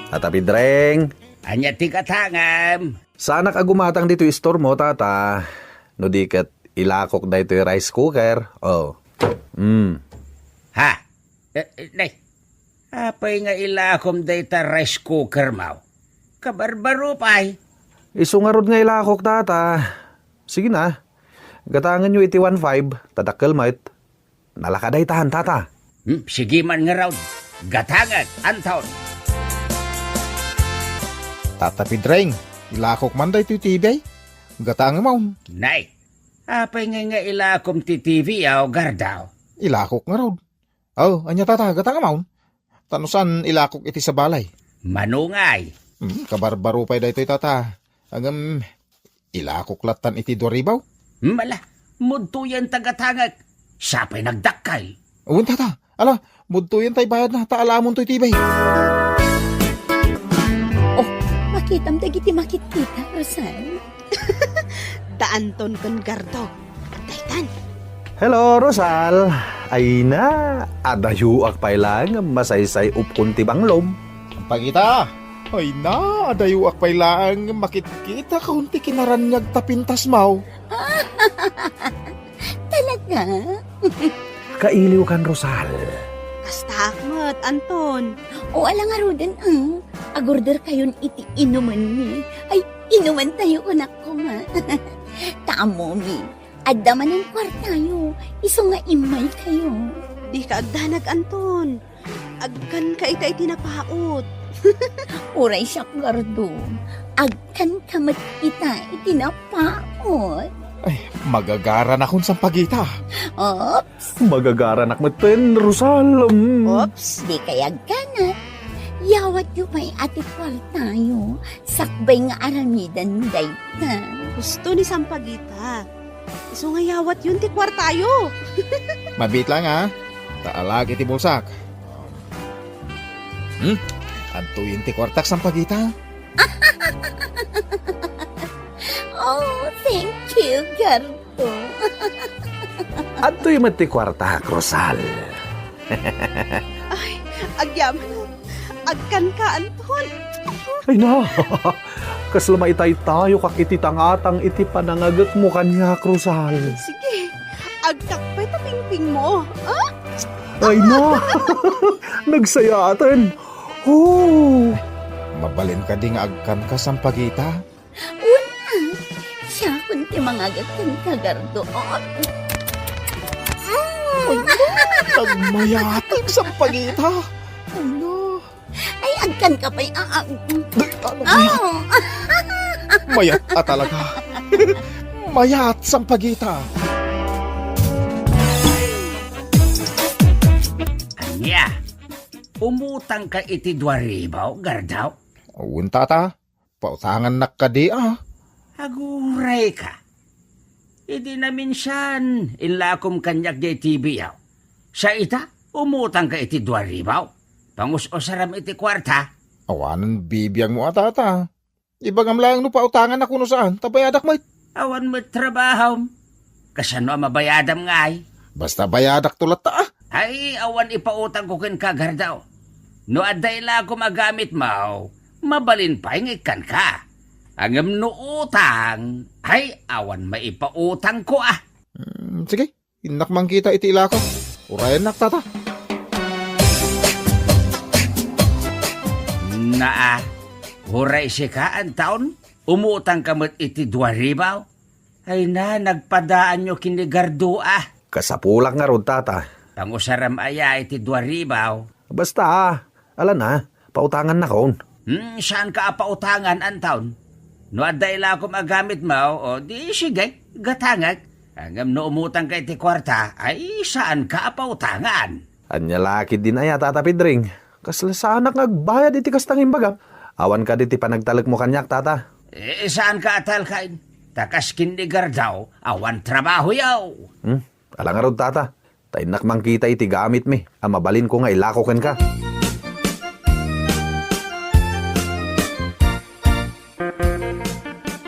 Tata Pidreng. Ania ti gatangem? Saanak a gumatang ditoy istormo, tata. No di ket ilakok daytoy rice cooker. Oh. Mm. Ha? Eh, eh, nay, apay nga ilakom dayta rice cooker, maw? Kabarbaro pay. Isu ngarud nga ilakok, tata. Sige na. Gatangenyo iti one five, ta dakkel met. Nalaka daytan, tata. Hmm, sige man ngarud. Gatangen, Anton. Tata Pidreng, ilakok man daytoy T V ay. Gatangem on. Nay, apay ngay nga ilakom ti T V, aw, Gardaw? Ilakok ngarud. Aw, ania, tata, gatangem on? Ta no saan, ilakok iti sabalay. Mano ngay? Hmm, kabarbaro pay daytoy, tata. Ngem, ilakok lattan iti dua ribaw? Hmm, ala, mudtoyen ta gatangek. Siya pay nagdakkel. Wen, tata. Ala, mudtoyen tay bayadna, ta ala amontoy T V. Oh, makitam dagiti makitkita, Rosal. Da Anton ken Gardo. Daytan. Hello, Rosal. Ay na, adayoak pay laeng masaysay-opkon ti banglom. Sampaguita. Ay na, adayoak pay laeng makitkitakon ti kinaraniag ta pintasmaw. Talaga? Kailiwkan, Rosal. Kastaak met, Anton. O, ala ngaruden, ah. Agorderkayon iti inumenmi. Ay, inumantayo, kunak koma. Ta ammomi, adda manen kuartayo, isu nga immaykayo. Dika agdanag, Anton. Agkanka ita iti napaut. Uray siak, Gardo. Agkanka met ita iti napaut. Ay, magagaranakon, Sampaguita. Oops. Magagaranak metten, Rosal. Mm. Oops. Dikay agkanak. Yawatyo pay a ti kuartayo. Sakbay nga aramiden dayta. Husto ni Sampaguita. Isu nga yawatyon ti kuartayo. Mabiit laeng, a. Ta alaek iti bulsak. Hmm? Adtoyen ti kuartak, Sampaguita. Oh, thank you, Gardo. Adtoy met ti kuartak, Rosal. Ay, agyamanak. Agkanka, Anton. Ay na, kasla maitaytayokak iti tangatang iti panangagekmo kaniak, Rosal. Sige, agkak pay ta pingpingmo, ah? Ay na, nagsayaaten. Oh. Mabalin kadi nga agkanka, Sampaguita? Una, siakon ti mangagek kenka, Gardo. Ay, nagmayat, Sampaguita. Ano? Ay, agkanka pay, ah, ah, mm. Ay, talaga. Oh. Mayat a talaga. Mayat, Sampaguita. Ania? Umutangka iti dua ribaw, Gardaw? Wen, tata. Pautangannak kadi, a? Agurayka. Idi naminsan, inlakom kaniak diay T V, aw. Sa ita, umutangka iti dua ribaw. Pangus-usaram iti kuarta. Awanen bibiangmo a, tata. Ibagam laeng no pautanganak wenno saan, ta bayadak met. Awan met trabahom. Kasano a mabayadam ngay? Basta bayadakto latta, a. Ay, awan ipautangko kenka, Gardaw. No adda ilakom a gamitmo, mabalin pay nga ikkanka. Ngem no utang, ay, awan maipautangko, a. Hmm, sige, innak mangkita iti ilako. Urayennak, tata. Naa, uray sika, Anton, umutangka met iti dua ribaw? Ay na, nagpadaanyo ken ni Gardo, a. Kasapulak ngarud, tata. Pangusaram aya iti dua ribaw? Basta, a, ala na, pautangannakon. Hmm, saanka a pautangan, Anton? No adda ilakom a gamitmo, o di sige, gatangek. Ngem no umutangka iti kuarta, ay saanka a pautangan. Ania la ketdin aya, Tata Pedring? Kasla saanak nga agbayad iti kasta nga imbagam. Awan kadi ti panagtalekmo kaniak, Tata? Eh, saanka a talkaen? Ta kas ken ni Gardaw, awan trabahoyaw. Hmm? Ala ngarud, Tata. Ta innak mangkita iti gamitmi a mabalinko nga ilako kenka.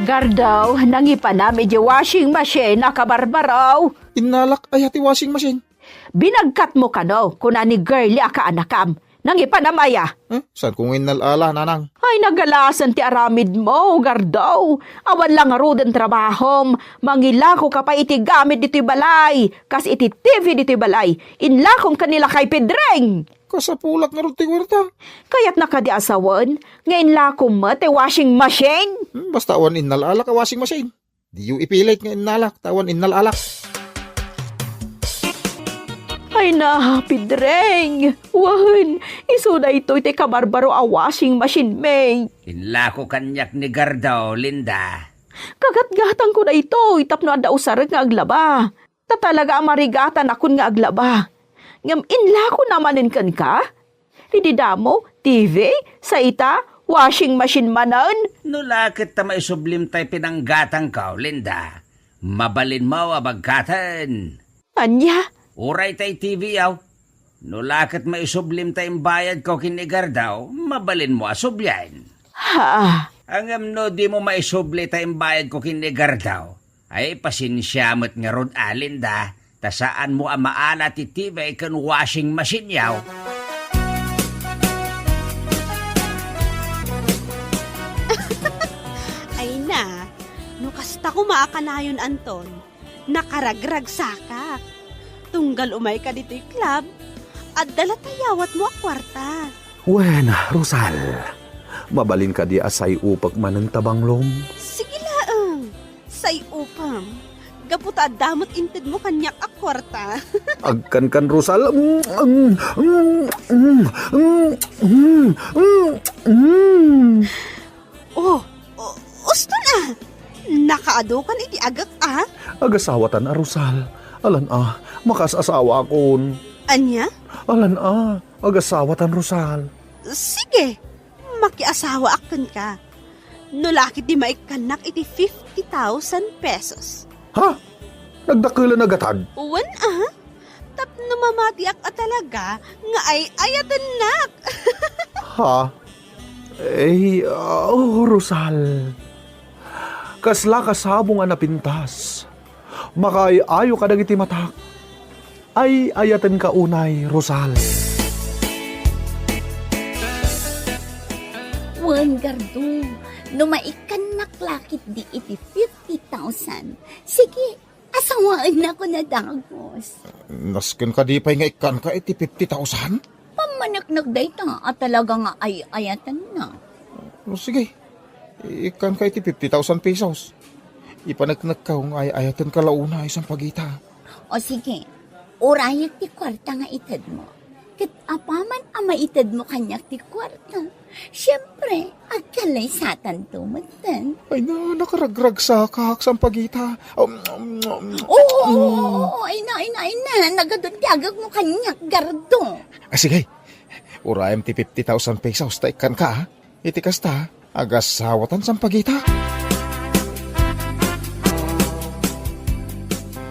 Gardaw, nangipanam iti washing machine a kabarbaro. Innalak aya ti washing machine? Binagkatmo kano, kuna ni Girlie a kaanakam. Nangipanam aya? Eh, saanko nga innal-ala, nanang? Ay, nagalasen ti aramidmo, Gardaw. Awan la ngaruden trabahom. Mangilakoka pay iti gamit ditoy balay, kas iti T V ditoy balay. Inlakom ken ni Lakay Pedring. Kasapulak ngarud ti kuarta. Kayatna kadi a sawen nga inlakom met ti washing machine? Hmm, basta awan innal-alak a washing machine. Diyo ipilit nga innalak, ta awan innal-alak. Ay na, Pedring! Wen, isu daytoy ti kabarbaro a washing machine, May. Inlako kaniak ni Gardaw, Linda. Kagatgatangko daytoy tapno adda usarek nga aglaba. Ta talaga a marigatanakon nga aglaba. Ngem inlakona manen kenka? Idi damo, T V, saita, washing machine manen? No la ket ta maisublim tay pinanggatangko, Linda, mabalinmo a bagkaten. Ania? Uray tay T V yaw. No la ket maisublim tay imbayadko ken ni Gardaw, mabalinmo a sublien. Ha? Ngem no dimo maisubli tay imbayadko ken ni Gardaw, ay, pasensia met ngarud, Linda, ta saanmo a maala ti T V ken washing machine yaw. Ay na, no kasta koma a kanayon, Anton, nakaragragsakak. Tunggal umayka ditoy club, adda la tayawatmo a kuarta. Wen, Rosal, mabalin kadi a say-upek manen ta banglom? Sige laeng, say-upem. Gapu ta adda met intedmo kaniak a kuarta. Agkankan, Rosal. Mm, mm, mm, mm, mm, mm, mm. Oh, o-, uston a! Nakaadukan iti agek a? Agasawatan a, Rosal. Alan a, makaas-asawakon. Ania? Alan a, agasawatan, Rosal. Sige, makiasawaak kenka. No la ket di maikkannak iti fifty thousand pesos. Ha? Nagdakkelan a gatad? Wen a, tapno mamatiak a talaga nga ay-ayatennak. Ha? Ay, oh, Rosal. Kasla kasabong a napintas. Makaay-ayo kadagiti matak. Ay-ayatenka unay, Rosal. Wen, Gardo, no maikkannak la ketdi iti fifty thousand, sige, asawaennakon a dagus. Nasken kadi pay nga ikkanka iti fifty thousand? Pammaneknek dayta a talaga nga ay-ayatenna. O, sige. Ikkanka iti fifty thousand pesos. Ipaneknekko nga ay-ayatenka la unay sampagita. O, sige. Urayek ti kuarta nga itedmo. Ket apaman a maitedmo kaniak ti kuarta, siempre, agkallaysatanto metten. Ay na, nakaragragsakak sampagita. Um, um, um, Oo, oo, um. Oo, ay na, ay na, ay na. Nagadun ti agekmo kaniak, Gardo. Ah, sige. Urayem ti fifty thousand pesos ta ikkanka, ha? Iti kasta, agasawatan sampagita.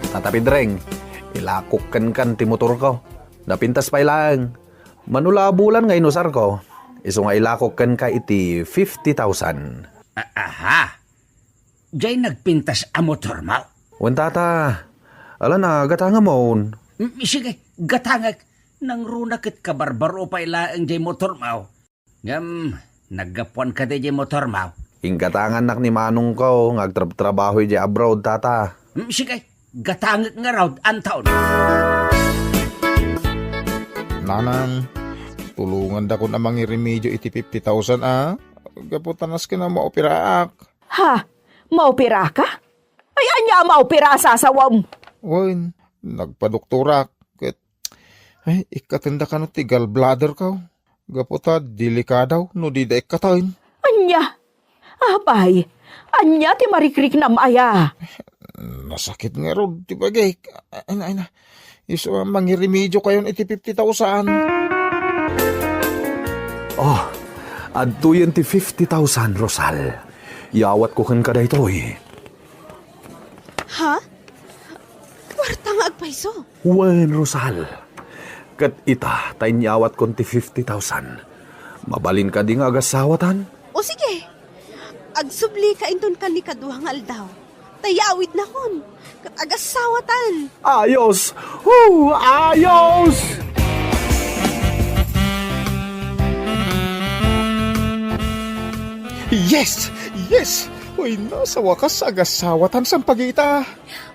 Tata Pedring, ilakok kenkan ti motorko. Napintas pay laeng. Mano la a bulan nga inusarko. Isu nga ilakok kenka iti fifty thousand. A-, aha. Jay nagpintas a motormo? Wen, Tata. Alan a, gatangamon. Mm, sige, gatangek. Nangruna ket kabarbaro pay laeng jay motormo. Ngem, naggapuan kadi jay motormo? Inggatangannak ni manongko nga agtrabtrabaho idiay abroad, Tata. Mm, sige, gatangek ngarud, Anton. Nanang, tulongandakon a mangiremedio iti fifty thousand, a? Gapu ta nasken a maoperaak. Ha? Maoperaka? Ay, ania a maopera a sasawam? Wen, nagpadoktorak, ket, ay, ikkatenda kano ti gallbladderko. Gapu ta delikado no dida ikkaten. Ania? Apay, ania ti marikriknam aya? Nasakit ngarud ti bagik. Ay na, ay na. Isu a mangirimediokayon iti fifty thousand. Oh, adtoyen ti fifty thousand, Rosal. Iyawatko kenka daytoy. Ha? Kuarta nga agpayso? Wen, Rosal. Ket ita, ta inyawatko ti fifty thousand. Mabalin kadi nga agasawatan? O sige. Agsublika inton kanikadua nga aldaw. Ta iyawidnakon. Ket agasawatan. Ayos! Hu! Ayos! Yes! Yes! Uy, na, sa wakas, agasawatan, Sampaguita.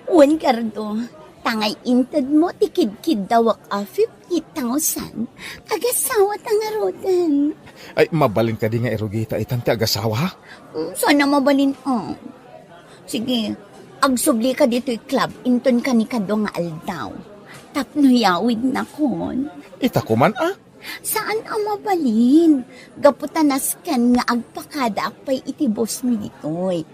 Wen, Gardo, ta ngay intedmo ti kidkiddawak a fifty thousand, agasawata ngaruden. Ay, mabalin kadi nga irugita itan ti agasawa? Mm, sana mabalin, ah. Sige, agsublika ditoy club inton kanikadua nga aldaw. Tapno iyawidnakon. Ita koman, ah? Saan a mabalin? Gapu ta nasken nga agpakadaak pay iti boss mi ditoy.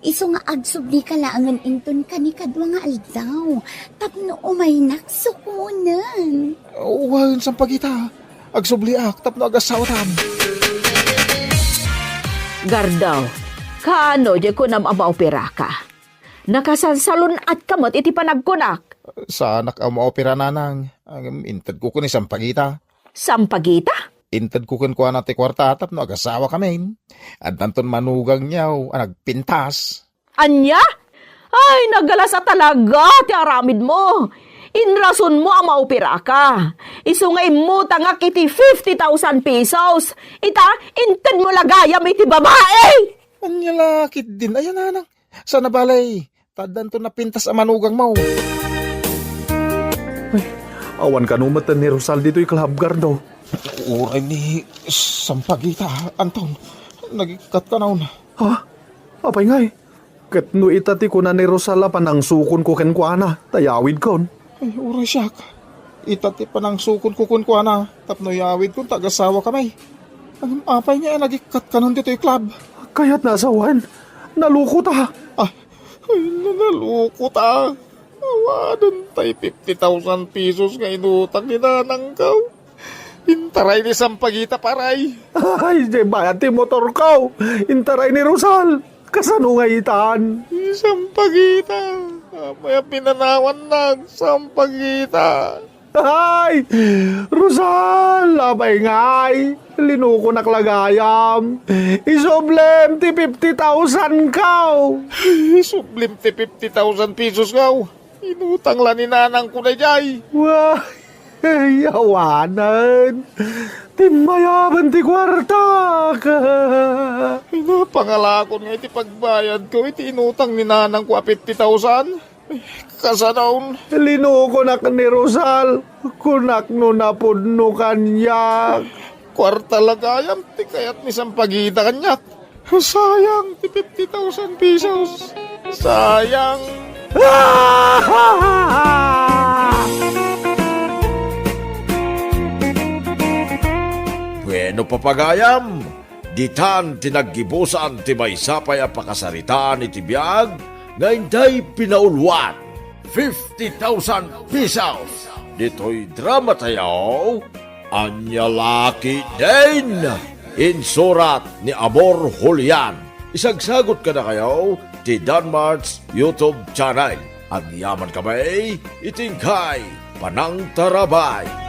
Isu nga agsublika laengen inton kanikadua nga aldaw. Tapno umaynak sukonen. Wen, Sampaguita. Agsubliak tapno agasawatan. Gardo, kaano diay kunam a maoperaka? Nakasansalun-atka met iti panagkunak. Saanak a maopera, nanang. Ngem intedko ken ni Sampaguita. Sampaguita? Intedko kenkuana ti kuarta tapno agasawakamin. Addanton manugangyo a nagpintas. Ania? Ay, nagalasa talaga ti aramidmo. Inrasonmo a maoperaka. Isu nga immutangak iti fifty thousand pesos. Ita, intedmo la gayam iti babai! Ania la ketdin aya, nanang? Saan a balay, ta addanto napintas a manugangmo. Ay, awan kano met ni Rosal ditoy club, Gardo. Uray ni Sampaguita, Anton, nagikkat kanon. Ha? Apay ngay? Ket no ita ti kuna ni Rosal a panangsukonko kenkuana, ta iyawidkon. Ay, uray siak. Ita ti panangsukonko kenkuana, tapno iyawidkon ta agasawakami. Ngem apay nga nagikkat kanon ditoy club? Kayatna a sawen, nalukota. Ah, ay, nalukota. Awanen tay fifty thousand pesos nga inutang ni nanangko. Intaray ni Sampaguita, paray. Ay, diay bayad ti motorko. Intaray ni Rosal. Kasano nga itan? Sampaguita. Apay a pinanawannak, Sampaguita? Ay, Rosal, apay ngay? Linukonak la gayam. Isublem ti fifty thousand ko. Isublem ti fifty thousand pesos ko. Inutang la ni nanangko daydiay. Wah, ay, awanen. Timmayaben ti kuartak. Ay, napangalakon nga iti pagbayadko iti inutang ni nanangko a fifty thousand. Kasano? Linukonak ni Rosal. Kunak no napudno kaniak. Kuarta la gayam ti kayat ni Sampaguita kaniak. Sayang ti fifty thousand pesos. Sayang. Bueno, papagayam, ditan ti naggibusan ti maysa pay a pakasaritaan iti biag nga intay pinauluan. Fifty thousand pesos. Ditoy drama tayo, Ania la ketdin, insurat ni Amor Julian. Isagsagot kadakayo ti Danmart's YouTube channel. Agyaman kami iti inkay panangtarabay.